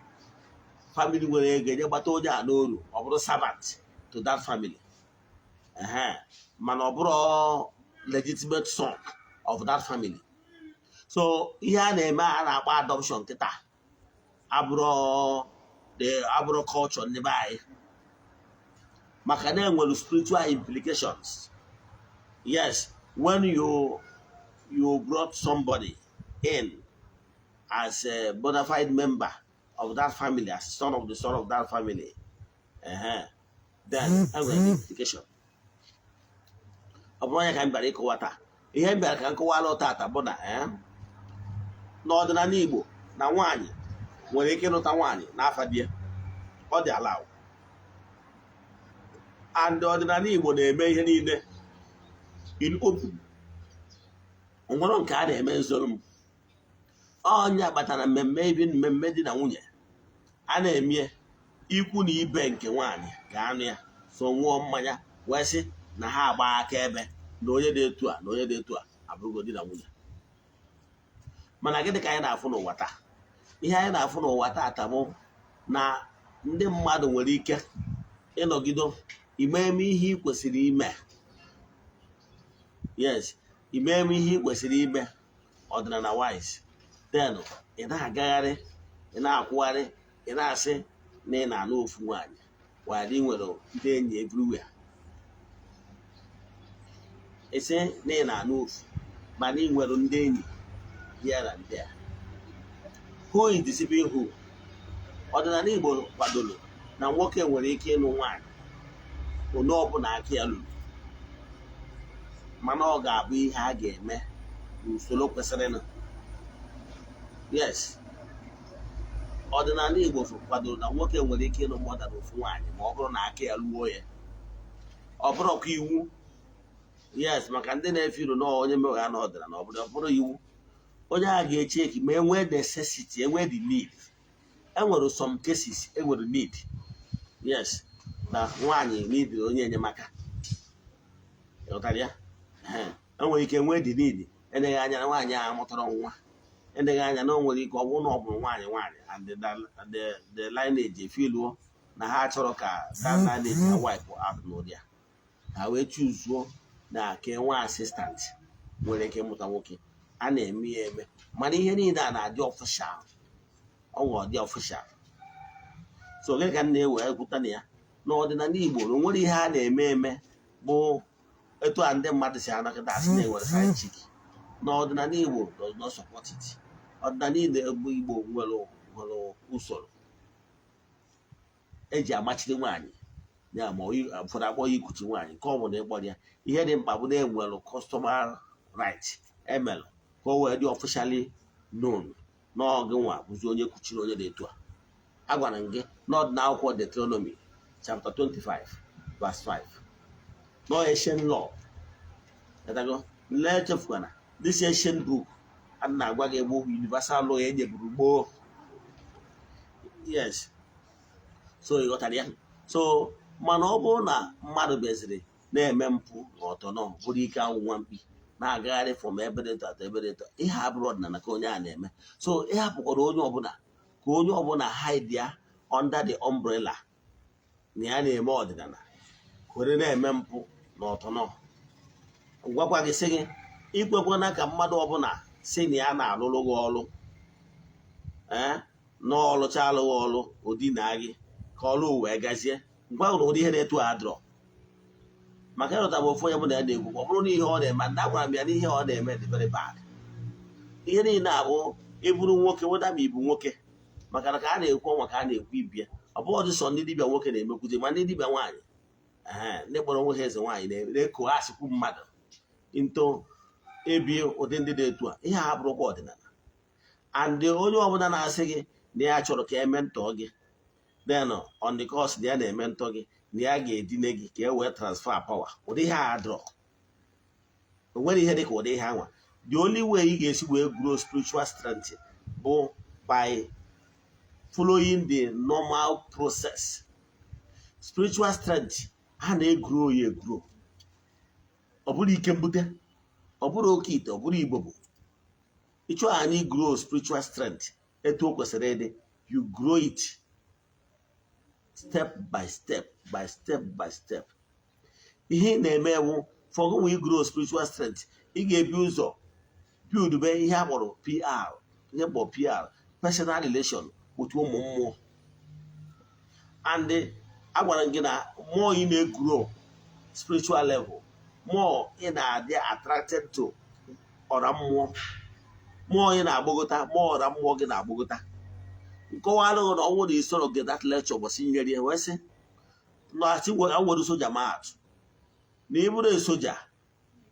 Family nwere ego eje gbata onye a n'oru, ọ bụrụ servant to that family. Ehe, mana ọ bụrụ legitimate son of that family. So ihe a na-eme a na-akpọ adoption kịta abụrụ the abụrụ culture ndị be anyị, maka na enwere spiritual implications. Yes, when you brought somebody in as a bona fide member of that family, as son of the son of that family, then enwere implication. Ọ bụrụ onye ka m bịara ịkọwa taa, ihe m bịara ka m kọwara tata bụ na n'ọdịnala Igbo, na nwaanyị nwere ike ịlụta nwaanyị n'afa di ya, ọ dị allowed. And ọdịnala Igbo na-eme ihe niile in open, nwere nke a na-eme nzoro m. Ọnya kpatara mmemme ibi, mmemme di na nwunye a na-eme, ikwu na ibe nke nwaanyị ga-anụ ya, so ṅụọ mmanya wee sị na ha agba akaebe. Na onye dị etu a na onye dị etu a abụrụgo di na nwunye. Mana gịnị ka anyị na-afụ n'ụwa taa? Ihe anyị na-afụ n'ụwa taata bụ na ndị mmadụ nwere ike ịnọgido ime eme ihe ị kwesịrị ime. Yes, ime eme ihe ị kwesịrị ime ọdịnala wise, then ị na-agagharị, ị na-akwụgharị, ị na-asị na ị na-anụ ofu nwaanyị, while ị nwere ndị enyi everywhere. Ị sị na ị na-anụ ofu, mana ị nwere ndị enyi here and there. Who is deceiving who? Ọdịnala Igbo kwadoro na nwoke nwere ike ịnụ nwaanyị onye ọbụla aka ya lụrụ, mana ọ ga-abụ ihe a ga-eme n'usoro kwesịrịnụ. Yes, ọdịnala Igbo kwadoro na nwoke nwere ike ịnụ mmadụ na ofu nwaanyị ma ọ bụrụ na aka ya luo ya. Ọ bụrụkwa iwu. Yes, maka ndị na-efe iru na onye megha na ọdịnala, ọ bụrụ iwu, onye a ga-eche eki ma enwee necessity, enwee the need. Enwere some cases enwere need, yes, na nwaanyị need onye enyemaka. Ịghọtara ya? Enwere ike nwee the need. Eleghị anya na nwaanyị ahụ mụtara nwa, eleghị anya na o nwere ike ọ bụrụ na ọ bụrụ nwaanyị nwaanyị and the lineage efiluo na ha chọrọ ka that lineage ha wipe out n'ụdị ya, ha wee chuzuo na ka enwe assistant nwere ike ịmụta nwoke. A na-eme ya eme, mana ihe niile a na-adị official, ọ nwere ọdị official. So gịnị ka m na-ewe ekwuta na ya? N'ọdịnala Igbo, na o nwere ihe a na-eme eme bụ etu a ndị mmadụ si anakọta asị na enwere side chick. N'ọdịnala Igbo does not support it. Ọdịnala Igbo nwere usoro eji amachiri nwaanyị ya, ma ụfọdụ akpọ ya ikuchi nwaanyị. Nke ọ bụla ịkpọrọ ya, ihe dị mkpa bụ na enwere customary right emelụ ka o wee dị officially known n'ọgị nwa bụzi onye kuchiri onye dị etu a. Agwara m gị n'ọdịna akwụkwọ Deuteronomy chapter 25 verse 5, no ancient law. Etago lee, echefukwana this ancient book a na-agwa gị bụ universal law e nyeburu gboo. Yes, so ị ghọtara ya? So mana ọ bụrụ na mmadụ bịaziri na-eme mpụ na ọtọnọ, bụrụ ike anwụ nwa mkpi, na-agagharị from ebe dị etu ebe dị etu, ihe abụrụ ọdịnala ka onye a na-eme. So ịhapụkwara onye ọbụla ka onye ọbụla hide ya under the umbrella na ya na-eme ọdịnala were na-eme mpụ na ọtọnọ. Gwakwa gị, sị gị ikwekwana ka mmadụ ọbụla si na ya na-alụrụ gị ọrụ, ee, na ọlụcha alụghị ọrụ odina gị ka ọrụ wee gazie. Ngwa na ụdị ihe na-etu a dọrọ maka ịrụta m ofu onye mụ na ya na-ekwu, ọ bụrụ na ihe ọ na-eme ndị agwara m ya na ihe ọ na-eme dị very bad. Ihe niile abụ ịbụrụ nwoke weda ma ịbụ nwoke, maka na ka a na-ekwu ọnwa ka a na-ekwu ibia. Ọ bụghị ọdị sọ ndị dibịa nwoke na-emekwuzi, ma ndị dibịa nwaanyị, ee, ndị kpọrọ onwe ha eze nwaanyị na-eko asịkwu mmadụ into ebi ụdị ndị dị etu a. Ihe a bụrụkwa ọdịnala. And onye ọbụla na-asị gị na ya chọrọ ka eme ntọ gị, then on the course na ya na-eme ntọ gị, na ya ga-edine gị ka e wee transfer power, ụdị ihe a adọrọ. O nwere ihe dị ka ụdị ihe anwa. The only way ị ga-esi wee grow spiritual strength bụ by following the normal process. Spiritual strength a na-egrow ya egrow. Ọ bụrụ ike mbute, ọ bụrụ oke ite, ọ bụrụ igbo bụ ịchọ anyị grow spiritual strength etu o kwesịrị ịdị, you grow it step by step by step by step. Ihe ị na-eme ewu for gị nwee grow spiritual strength, ị ga-ebi ụzọ build be ihe a kpọrọ PR, ihe kpọrọ PR, personal relation with ụmụ mmụọ. And agwara m gị na more ị na-egrow spiritual level, more ị na-adị attracted to ọra mmụọ, more ị na-agbagota, more ọra mmụọ gị na-agbagota. Nkọwa alụghị na ọnwụ na isoro gị that lecture ụbọchị nyere ya wee sị na nwere soja maatụ na ị bụrụ soja,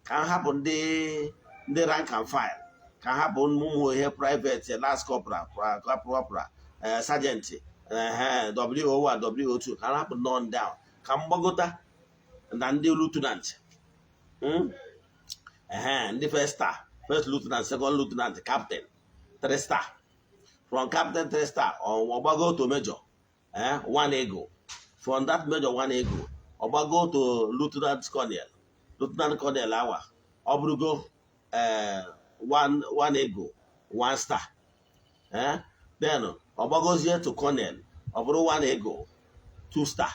ka m hapụ ndị rank and file, ka m hapụ ụmụ ihe private, lance corporal, corporal, sergeant, WO1, WO2, ka m hapụ nọ down, ka m gbagota na ndị lieutenant, ndị first star, first lieutenant, second lieutenant, captain, three star, from captain three star ọ gbago to major, one eagle, from that major one eagle ọ gbago to lieutenant colonel. Lieutenant colonel awa, ọ bụrụgo one eagle, one star. Then ọ gbagozie to colonel, ọ bụrụ one eagle, two star.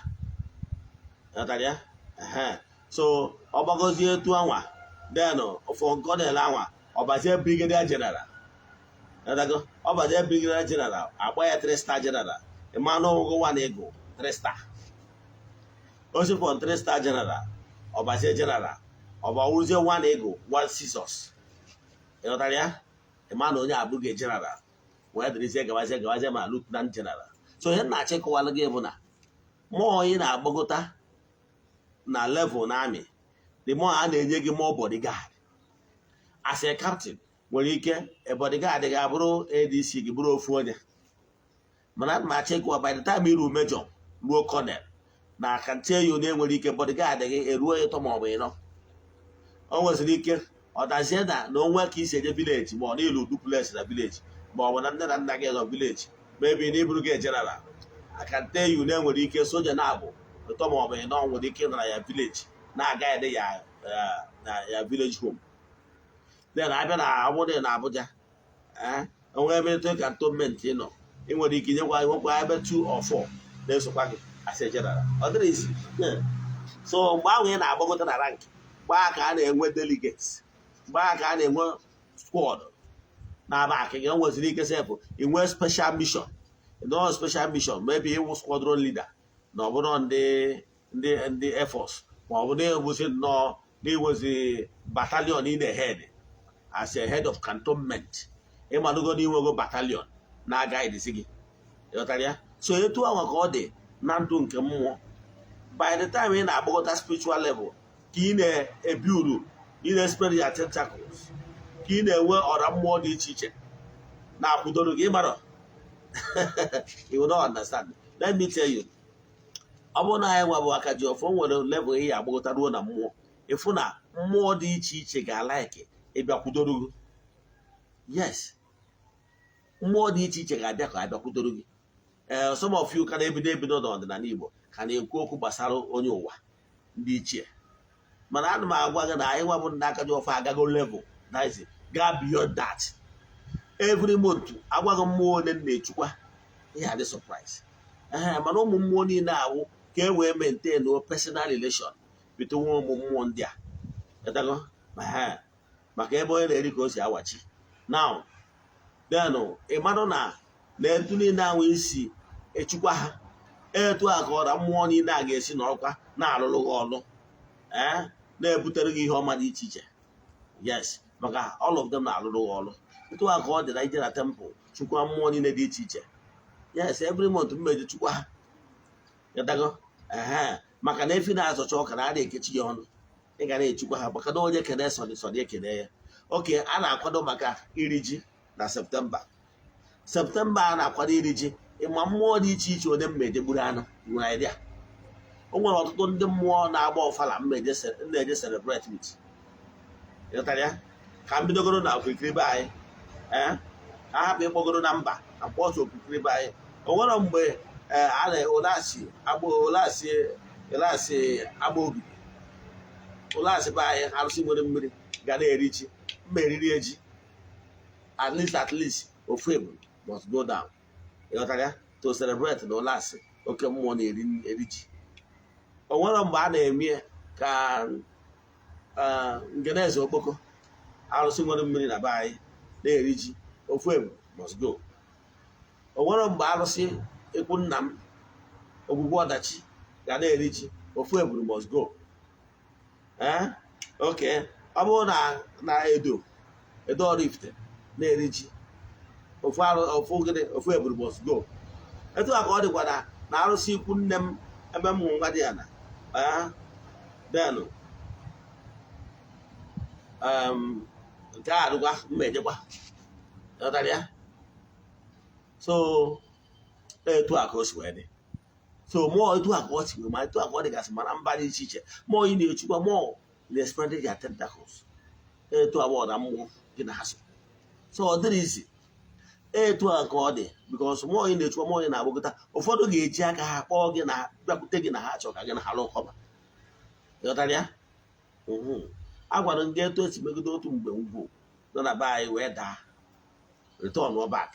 Ghọtara ya? Ehe. So ọ gbagozie etu anwa, then for colonel anwa, ọ bazie brigadier general. Ghọtago? Ọ bazie brigadier general, agba ya three star general. Ịma na ọgwụgwọ one eagle, three star. Osi from three star general, ọ bazie general, ọ bawuzie one eagle, one scissors. Ịghọtara ya? Ịma na onye abụghị general wee dịrịzie gabazie gabazie ma lieutenant general. So ihe m na-achọ ịkọwalụ gị bụ na mmụọ ị na-agbagota na level na army, the more a na-enye gị more bodyguard. As a captain, nwere ike a bodyguard ga-abụrụ ADC gị bụrụ ofu onye, mana ana m achọ ịkọwa, by the time iru major ruo colonel na akantie ya, onye nwere ike bodyguard gị eruo 3 maọbụ 4. O nweziri ike ọ dazie na onwe ka isi eje village, ma ọ na ịlụ duplex na village, ma ọ bụ na nne na nna gị nọ village, maybe na iburu gị general. I can tell you na enwere ike soja na-abụ 3 ma ọ bụ 4 nwere ike ịnọ na ya village na-aga ede ya na ya village home. Then abịa na abụdị na Abuja, onwe military cantonment ị nọ, ị nwere ike nyekwa nwekwa ebe 2 or 4 na-esokwa gị as a general. Ọ dịrị isi. So mgbe ahụ ị na-agbagota na rank, mgbe ahụ ka a na-enwe delegates, mgbe ahụ ka a na-enwe squad na-aba akị gị. O nweziri ike sef inwe special mission nọ, special mission, maybe ịwụ squadron leader na ọ bụrụ ndị air force, ma ọ bụ na-ewuzi nnọọ na-ewezi battalion ị na-head as a head of cantonment. Ịmalụgo na inwego battalion na-aga edisi gị. Ịghọtara ya? So etu ahụ ka ọ dị na ndụ nke mmụọ. By the time ị na-agbagota spiritual level, ka ị na-ebi uru, ị na-spread your tentacles, ka ị na-enwe ọra mmụọ dị iche iche na-akwụdoro gị. Ịmara, you will not understand. Let me tell you, ọ bụrụ na anyị nwa bụ aka ji ọfọ nwere level ị agbagota ruo na mmụọ, ịfụ na mmụọ dị iche iche ga-alike ịbịa kwudoro gị. Yes, mmụọ dị iche iche ga-abịa ka abịa kwudoro gị. Ee, some of you ka na-ebido ebido n'ọdịnala Igbo ka na-ekwu okwu gbasara onye ụwa, ndị ichie, mana ana m agwa gị na anyị nwa bụ ndị aka ji ọfọ agago level, that is, gaa beyond that. Every month, agwaghị mmụọ ole m na-echukwa, ihe adị surprise. Ee, mana ụmụ mmụọ niile awụ ka e wee maintain personal relation between ụmụ mmụọ ndị a. Ghọtago? Maka ebe onye na-eri ka o si awachi. Now then, ị marụ na etu niile ahụ esi echukwa ha, etu a ka ọra mmụọ niile a ga-esi nọrọkwa na-arụrụ gị ọrụ, ee, na-ebutere gị ihe ọma dị iche iche. Yes, maka all of them na-arụrụ gị ọrụ. Etu a ka ọ dị na ije na temple chukwa mmụọ niile dị iche iche. Yes, every month m meji chukwa ha. Ghọtago? Ehe, maka na efi na-azọcha ọka na adị ekechi ya ọnụ. Ị ga na-echukwa ha maka na onye kene sọdị sọdị ekene ya. Oke a na-akwado maka iri ji na September. September a na-akwado iri ji, ịma mmụọ dị iche iche onye mmeje gburu anụ nwere idea. O nwere ọtụtụ ndị mmụọ na-agba ọfala m na-eje celebrate with. Ịghọtara ya? Ka m bidogoro na okirikiri be anyị, ee, ka a hapụ ịkpọgoro na mba na mkpọtụ okirikiri be anyị. O nwere mgbe a na ụlasị agba ụlasị ụlasị agba ogidi ụlasị be anyị, arụsị nwere mmiri ga na-eri ji, mma eriri eji at least ofu ebu must go down. Ịghọtara ya? To celebrate na ụlasị oke mmụọ na-eri eri ji. O nwere mgbe a na-eme ka ngeneze okpoko arụsị nwere mmiri na be anyị na-eri ji, ofu ebu must go. O nwere mgbe arụsị ikwu nna m, ogbugbu ọdachi, ga na-eri ji, ofu eburu must go. Ee, oke ọ bụrụ na edo Oraifite na-eri ji, ofu arụ ofu gịnị, ofu eburu must go. Etu a ka ọ dịkwa na arụsị ikwu nne m ebe m mụ nwa dị ya na then nke a dịkwa mma ejekwa. Ghọtara ya? So etu a ka o si wee dị. So mmụọ, etu a ka ọ si wee ma, etu a ka ọ dịgasị mana mba dị iche iche, mmụọ ị na-echukwa, mmụọ na-expand their tentacles. Etu a bụ ọda mmụọ gị na ha so. So ọ dịrị izi etu a ka ọ dị, because mmụọ ị na-echukwa, mmụọ ị na-agbagota, ụfọdụ ga-eji aka ha kpọọ gị na bịakwute gị na ha chọrọ ka gị na ha lụkọba. Ghọtara ya? A gwara ndị etu esi megide otu mgbe ngwu nọ na be anyị wee daa, return back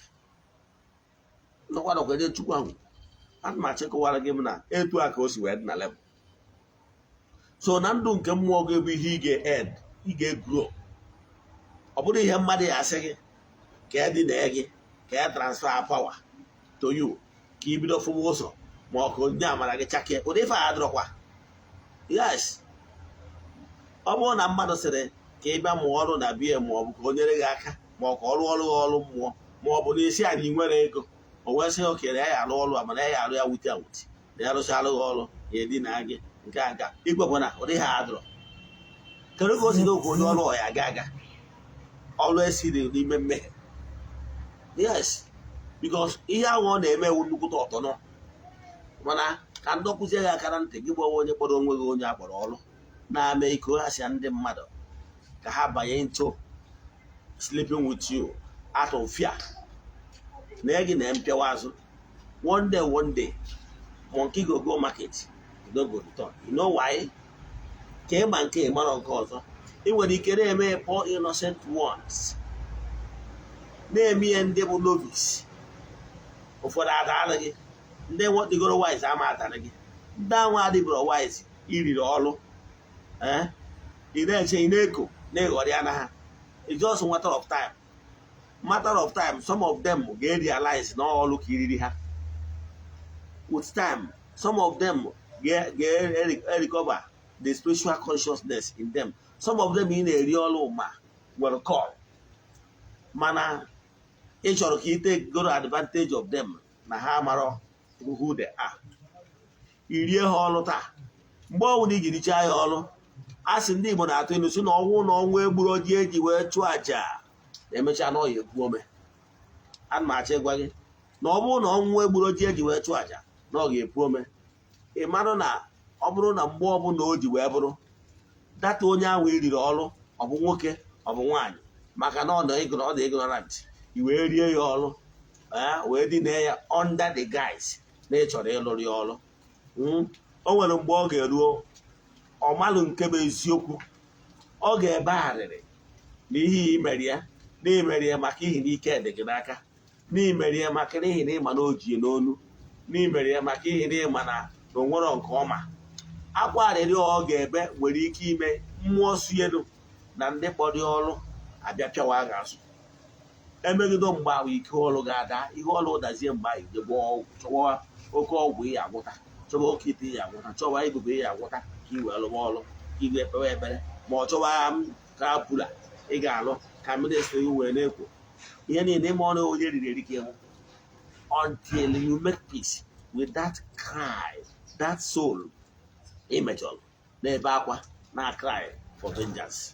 nọkwa nọkwa Chukwu ahụ. Ana m achịkọwara gị m na etu a ka o si wee dị na level. So na ndụ nke mmụọ gị bụ ihe ị ga-ed, ị ga-egrow. Ọ bụrụ ihe mmadụ ya asị gị ka ya dị na gị, ka ya transfer power to you, ka i bido fụwa ụzọ, ma ọ ka onye amara gị chake, ụdị ife a adịrọkwa. Yes, ọ bụrụ na mmadụ sịrị ka ị bịa mụọ ọrụ na bie, ma ọ bụ ka o nyere gị aka, ma ọ ka ọ rụọ ọrụ gị ọrụ mmụọ, ma ọ bụ na isi anyị nwere ego, o wee sị okere ya arụ ọrụ a, mana ya arụ ya wute awuti na ya rụcha alụ gị ọrụ, ya edina gị nke a nka ikwekwe na ụdị ha adịrọ. Kedu ka o si dị ka onye ọrụ ọya aga aga ọrụ esiri n'ime mmehie? Yes, because ihe ahụ ọ na-eme ewu nnukwute ọtọnọ. Mana ka ndị ọkụzie gị aka na ntị, gị gbawa onye kpọrọ onwe gị onye akpọrọ ọrụ na-ame iko asịa ndị mmadụ ka ha banye into sleeping with you out of fear na gị na mpịawa azụ. One day, one day, monkey go go market, you no go return. You know why? Ka ịma nke ị mara nke ọzọ, ị nwere ike na-eme poor innocent ones, na-eme ihe ndị bụ novice. Ụfọdụ adara gị, ndị dịgoro wise ama adara gị, ndị anwa adịbụrụ wise iriri ọrụ. Ị na-eche, ị na-eko na-ịghọrị ya na ha. It's just a matter of time, matter of time. Some of them ga-realize na ọrụ ka iriri ha. With time, some of them ga-recover the spiritual consciousness in them. Some of them ị na-eri ọrụ ma nwere call, mana ị chọrọ ka ị take go advantage of them na ha marọ who they are. Irie ha ọrụ taa, mgbe ọnwụ na iji richaa ya ọrụ, a sị ndị Igbo na-atụ ilu si na ọnwụ na ọnwụ egburu oji eji wee chụọ àjà, emechaa na ọya ekwu ome. Ana m achọ ịgwa gị na ọ bụrụ na ọnwụ egburu oji eji wee chụọ àjà, na ọ ga-epu ome. Ị marụ na ọ bụrụ na mgbe ọbụla o ji wee bụrụ data onye ahụ iriri ọrụ, ọ bụ nwoke, ọ bụ nwaanyị, maka na ọ dị ignorant, i wee rie ya ọrụ, wee dina ya under the guise na ị chọrọ ịlụrụ ya ọrụ, o nwere mgbe ọ ga-eruo, ọ malụ nke bụ eziokwu. Ọ ga-ebe arịrị na ihe imeri ya, na imeri ya maka ihi na ike dị gị n'aka, na imeri ya maka n'ihi na ịma na o ji n'onu, na imeri ya maka ihi na ịma na o nwero nke ọma. Akwa arịrị ọ ga-ebe nwere ike ime mmụọ si elu na ndị kpọrọ ya ọrụ abịa pịawa gị azụ. Emegido mgbe ahụ, ike ọrụ ga-ada, ihe ọrụ dazie. Mgbe ahụ ije gbọọ ọgwụ, chọwa oke ọgwụ ị agwụta, chọwa oke ite ị agwụta, chọwa ibube ị agwụta, ka ị wee lụwa ọrụ, ka ị wee kpewe ekpere, ma ọ chọwa ka pụla ị ga-alụ ka ministry gị wee na-ekwo ihe niile ime ọrụ onye riri eri ka ịnwụ, until you make peace with that cry, that soul ị mejọrọ na-ebe akwa na cry for vengeance.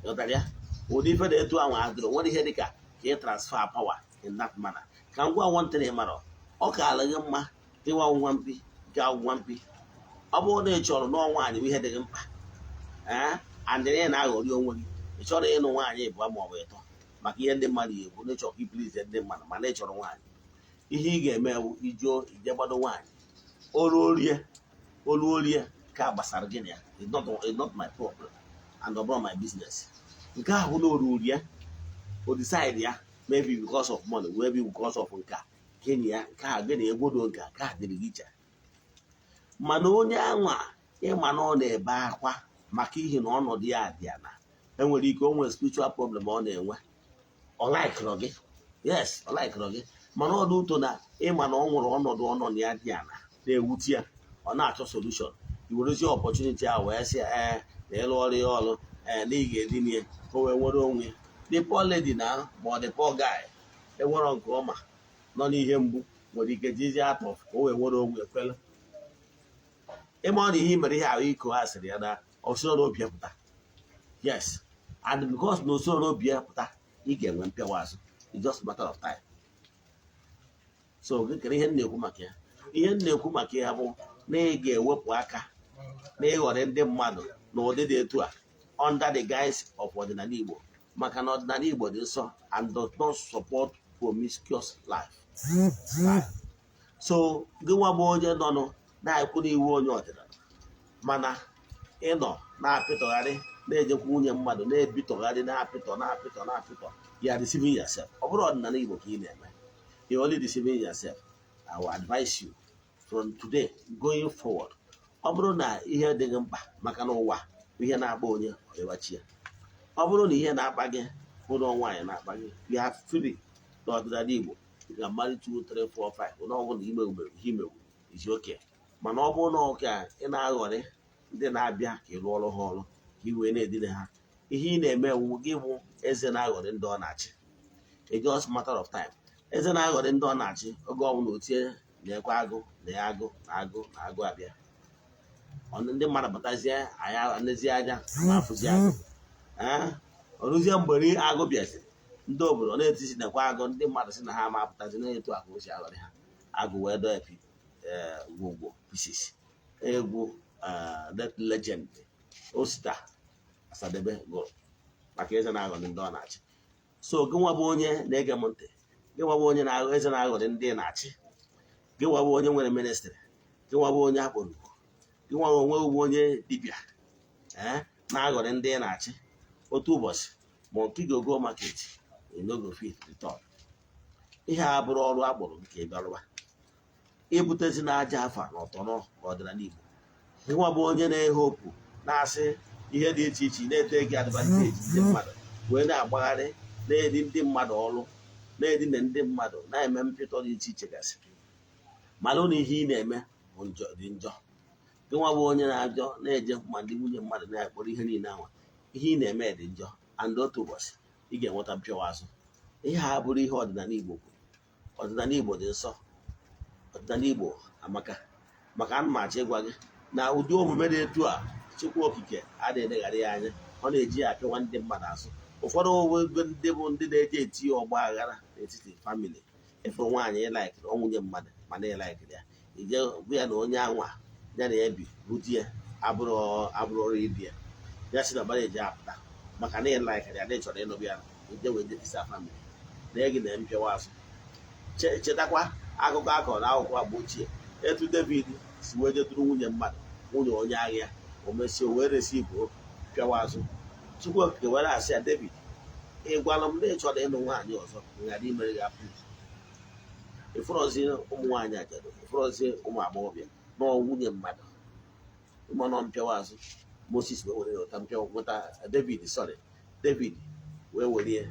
Ghọtara ya? Ụdị ife na-etu ahụ adịrọ nwere ihe dịka ka ị transfer power in that manner. Ka m gwa nwantịrị, mara ọ kaala gị mma ịnwa nwa mpi ga nwa mpi. Ọ bụrụ na ị chọrọ nụọ nwaanyị bụ ihe dị gị mkpa, ee, and ị na-aghọrị onwe gị, ị chọrọ ịnụ nwaanyị ịbụọ ma ọ bụ ịtọ maka ihe ndị mmadụ ga-ekwu, na ịchọrọ ka iplease ndị mmadụ, mana ị chọrọ nwaanyị, ihe ị ga-eme bụ ijuo ije gbado nwaanyị olu orie, olu orie ka gbasara gị na ya. It's not my problem and ọ bụrụ my business. Nke ahụ na oru ya, o decide ya, maybe because of money, maybe because of nke a gịnị ya, nke a gịnị egwodo, nke a nke a dịrị gị iche. Mana onye anwa ịma na ọ na-ebe akwa maka ihi na ọnọdụ ya dị na enwere ike o nwere spiritual problem ọ na-enwe, ọ likeụrụ gị, yes, ọ likeụrụ gị, mana ọ dị ụtọ na ịma na ọ nwere ọnọdụ ọnọdụ ya dị ala na-ewute ya, ọ na-achọ solution. I werezie opportunity a wee sị ee na ịlụ ọrụ ya ọrụ, ee, na ị ga-edina ya ka o wee nwere onwe ya. The poor lady na ma ọ dị poor guy enwero nke ọma nọ n'ihe mgbu nwere ike jizie atọ ka o wee nwere onwe ekwela. Ịma ọ na ihe mere ihe ahụ iko ha sịrị ya na osoro n'obi ya pụta. Yes, and because na osoro n'obi ya pụta, ị ga-enwe mpịawa azụ. It's just a matter of time. So gịkere ihe m na-ekwu maka ya, ihe m na-ekwu maka ya bụ na ị ga-ewepụ aka na ịghọrị ndị mmadụ na ụdị dị etu a under the guise of ọdịnala Igbo, maka na ọdịnala Igbo dị nsọ and does not support promiscuous life. So gị nwa bụ onye nọnụ na-ekwu n'iwu onye ọdịnala, mana Ịnọ na-apịtọgharị, na-ejekwa nwunye mmadụ, na-ebitọgharị, na-apịtọ, na-apịtọ, na-apịtọ, you are deceiving yourself. Ọ bụrụ ọdịnala Igbo ka ị na-eme, you only deceiving yourself. I will advise you, from today going forward, ọ bụrụ na ihe dị gị mkpa, maka na ụwa bụ ihe na-akpa onye ọyịwachi ya, ọ bụrụ na ihe na-akpa gị bụ na nwaanyị na-akpa gị, you are free. N'ọdịnala Igbo, you can marry 2, 3, 4, 5. Na ọ bụrụ na ime ihe imegbu is okay, mana ọ bụrụ na ọka ị na-aghọrị ndị na-abịa ka ị rụọrọ ha ọrụ, ka ị wee na-edina ha, ihe ị na-eme ewu gị bụ eze na-aghọrị ndị ọ na-achị. It just matter of time. Eze na-aghọrị ndị ọ na-achị, oge ọbụla otie na-ekwe agụ na ya, agụ na agụ na agụ abịa. Ndị mmadụ batazie, anya nezie anya ma afụzi agụ. Ee, ọrụzie mgbe agụ bịazi, ndị obodo na-etisi nekwa agụ, ndị mmadụ sị na ha ma apụtazi na-etu akụ o si aghọrị ha, agụ wee dọọ epi gwogwo pieces. Egwu that legend Osita Asadebe gụrụ maka eze na-aghọrị ndị ọ na-achị. So gị nwa bụ onye na-ege m ntị, gị nwa bụ onye na eze na-aghọrị ndị na-achị, gị nwa bụ onye nwere ministry, gị nwa bụ onye akpọrọ ugo, gị nwa onwe ugwu, onye dibịa, ee, na-aghọrị ndị na-achị, otu ụbọchị monkey go go market, you no go fit return. Ihe a bụrụ ọrụ akpọrọ nke ịbịarụba ibutezi na aja afa na ọtọnọ n'ọdịnala Igbo. Gị nwa bụ onye na-ehopu na-asị ihe dị iche iche, na-ete gị advantage ndị mmadụ, wee na-agbagharị, na-edi ndị mmadụ ọrụ, na-edina ndị mmadụ, na-eme mpịtọ dị iche iche gasị, mana na ihe ị na-eme bụ njọ, dị njọ. Gị nwa bụ onye na-ajọ na-eje ma ndị nwunye mmadụ na-akpọrọ ihe niile anwa, ihe ị na-eme dị njọ, and otu ụbọchị ị ga-enweta mpịawa azụ. Ihe a bụrụ ihe ọdịnala Igbo kwuru. Ọdịnala Igbo dị nsọ, ọdịnala Igbo amaka. Maka ana m achọ ịgwa gị na ụdị omume dị etu a, Chukwu Okike adịghị eleghara ya anya. Ọ na-eji ya apịawa ndị mmadụ azụ. Ụfọdụ ego ndị bụ ndị na-eji etinye ọgba aghara n'etiti family. Ịfụrụ nwaanyị ịlaikiri, ọ nwunye mmadụ, mana ịlaikiri ya, ije bụ ya na onye anwa ya na ya bi bụ di ya, abụrụ abụrụ ọrụ ibi ya, ya si na ọbara eji apụta maka na ịlaikiri ya na ị chọrọ ịnụbụ ya, ije wee jetisa family na gị na mpịawa azụ. Chetakwa akụkọ akọrọ n'akwụkwọ agba ochie, etu David si wee jetụrụ nwunye mmadụ, nwunye onye agha ya. O mesie wee resi igbo pịawa azụ. Chukwu Okike were asị ya, "David, ị gwara m na ị chọrọ ịnụ nwaanyị ọzọ, ghara imere gị apụ ịfụrọzi ụmụ nwaanyị ajadu, ịfụrọzi ụmụ agbọghọbịa nọọ nwunye mmadụ." Mmanụ mpịawa azụ. Moses wee were nweta mpịawa, nweta David, sorry, David wee were ya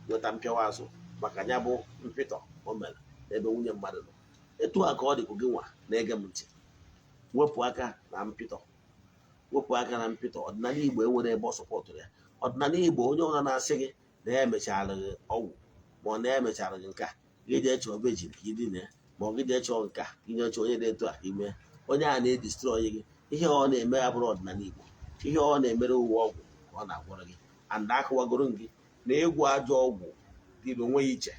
nweta mpịawa azụ maka ya bụ mpịtọ o mere n'ebe nwunye mmadụ nọ. Etu a ka ọ dịkwa gị nwa na-ege m ntị. Wepụ aka na mpịtọ, wepụ aka na mpịtọ. Ọdịnala Igbo enwere ebe ọ sọpọtụrụ ya. Ọdịnala Igbo, onye ọbụla na-asị gị na ya emechara gị ọgwụ, ma ọ na ya emechara gị nke a, gị jee chọọ virgin ka ị dina, ma ọ gị jee chọọ nke a, gị jee chọọ onye dị etu a ka ime, onye a na-edestroy gị. Ihe ọ na-eme ya bụrụ ọdịnala Igbo, ihe ọ na-emere uwe ọgwụ ka ọ na-agwọrọ gị. And akụwagoro gị na ịgwọ ajọ ọgwụ dịrị onwe ya iche,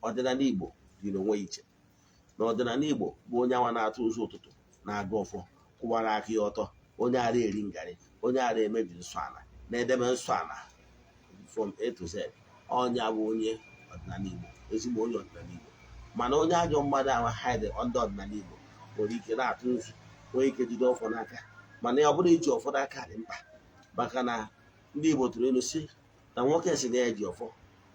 ọdịnala Igbo dịrị onwe ya iche. Na ọdịnala Igbo bụ onye anwa na-atụ ụzọ ụtụtụ, na-aga ọfọ, kwụwara aka ya ọtọ, onye ara eri ngarị, onye ara emebi nsọ ala, na-edebe nsọ ala from A to Z. Onye bụ onye ọdịnala Igbo, ezigbo onye ọdịnala Igbo. Mana onye ajọ mmadụ ahụ hide ndị ọdịnala Igbo nwere ike na-atụ nzu, nwee ike jide ọfọ n'aka, mana ọ bụrụ iji ọfọ n'aka dị mkpa, maka na ndị Igbo tụrụ ilu si na nwoke si na ya ji ọfọ,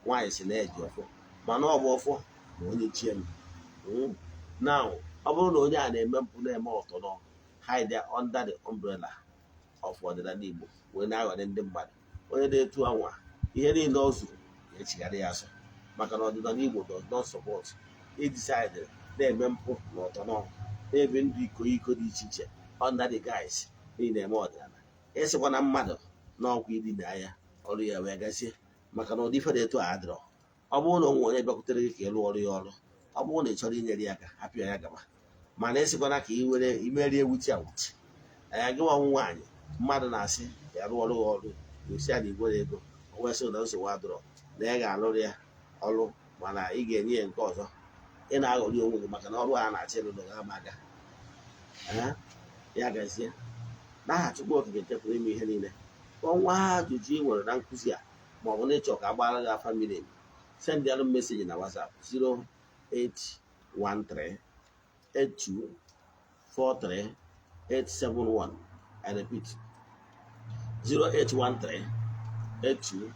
nwaanyị si na ya ji ọfọ, mana ọ bụ ọfọ ma onye chie m. Now, ọ bụrụ na onye a na-eme mpụ, na-eme ọtọnọ, hide under the umbrella of ọdịnala Igbo wee na-aghọrị ndị mmadụ, onye na-etu anwa, ihe niile ọ zuru ga-echigharị ya azụ, maka na ọdịnala Igbo does not support idecide na-eme mpụ na ọtọnọ, na-ebi ndụ iko iko dị iche iche under the guise niile na-eme ọdịnala. Ịsịkwa na mmadụ n'ọkwa idina ya, ọrụ ya wee gazie, maka na ụdị ife dị etu a adịrọ. Ọ bụrụ na o nwere onye bịakwutere gị ka ị lụọ ọrụ ya ọrụ, ọ bụrụ na ị chọrọ inyere ya aka, hapụ ya, ya gaba. Mana ịsịkwana ka ị were imerie wuchi awuchi anya gị nwa nwaanyị mmadụ na-asị ya rụọ ọrụ ya ọrụ, gosi ya na igwere ego, o wee sị na nsogbu adịrọ, na ya ga-alụrụ ya ọrụ, mana ị ga-enye ya nke ọzọ. Ị na-aghọrị onwe gị, maka na ọrụ a na-achọ ịlụrụ gị ama aga. Ya gazie. N'aha Chukwu Okike nke pụrụ ime ihe niile, ọnwa ajụjụ ị nwere na nkụzi a, ma ọ bụ na ịchọ ka a gbara gị afa miri emi, send alụ message na WhatsApp 0813 82 43 871. I repeat. 0813 82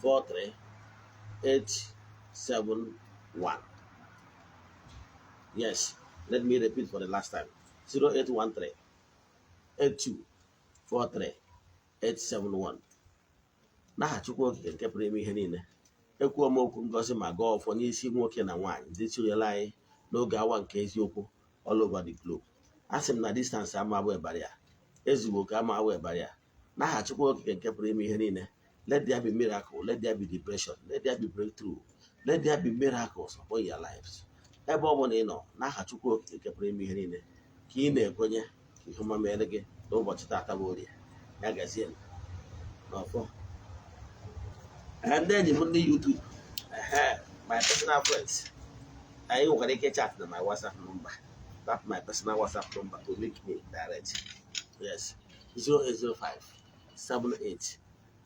43 871. Yes, let me repeat for the last time: 0813 82 43 871. N'aha Chukwu Okike nke pụrụ ime ihe niile, ekwuo m okwu ngozi ma gọọ ọfọ n'isi nwoke na nwaanyị ndị tinyere anyị n'oge awa nke eziokwu all over the globe. A sị m na distance ama abụ barrier, ezughị oke ama abụ barrier. N'aha Chukwu Okike nke pụrụ ime ihe niile, let there be miracle, let there be liberation, let there be breakthrough, let there be miracles upon your lives. Ebe ọ bụla ị nọ, n'aha Chukwu Okike nke pụrụ ime ihe niile, ka ị na-ekwenye ka ihe ọma mere gị n'ụbọchị taata bụ Orie. Ya gazie n'ọfọ. Ndị enyi m ndị YouTube, ehe, my personal friends, anyị nwekwara ike chat na my WhatsApp number. That my personal WhatsApp number to link me direct. Yes, 0805 78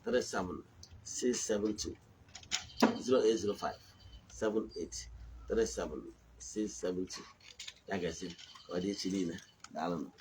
37 672, 0805 78 37 672. Ya gazie, ka ọ dị echi niile. Daalụ.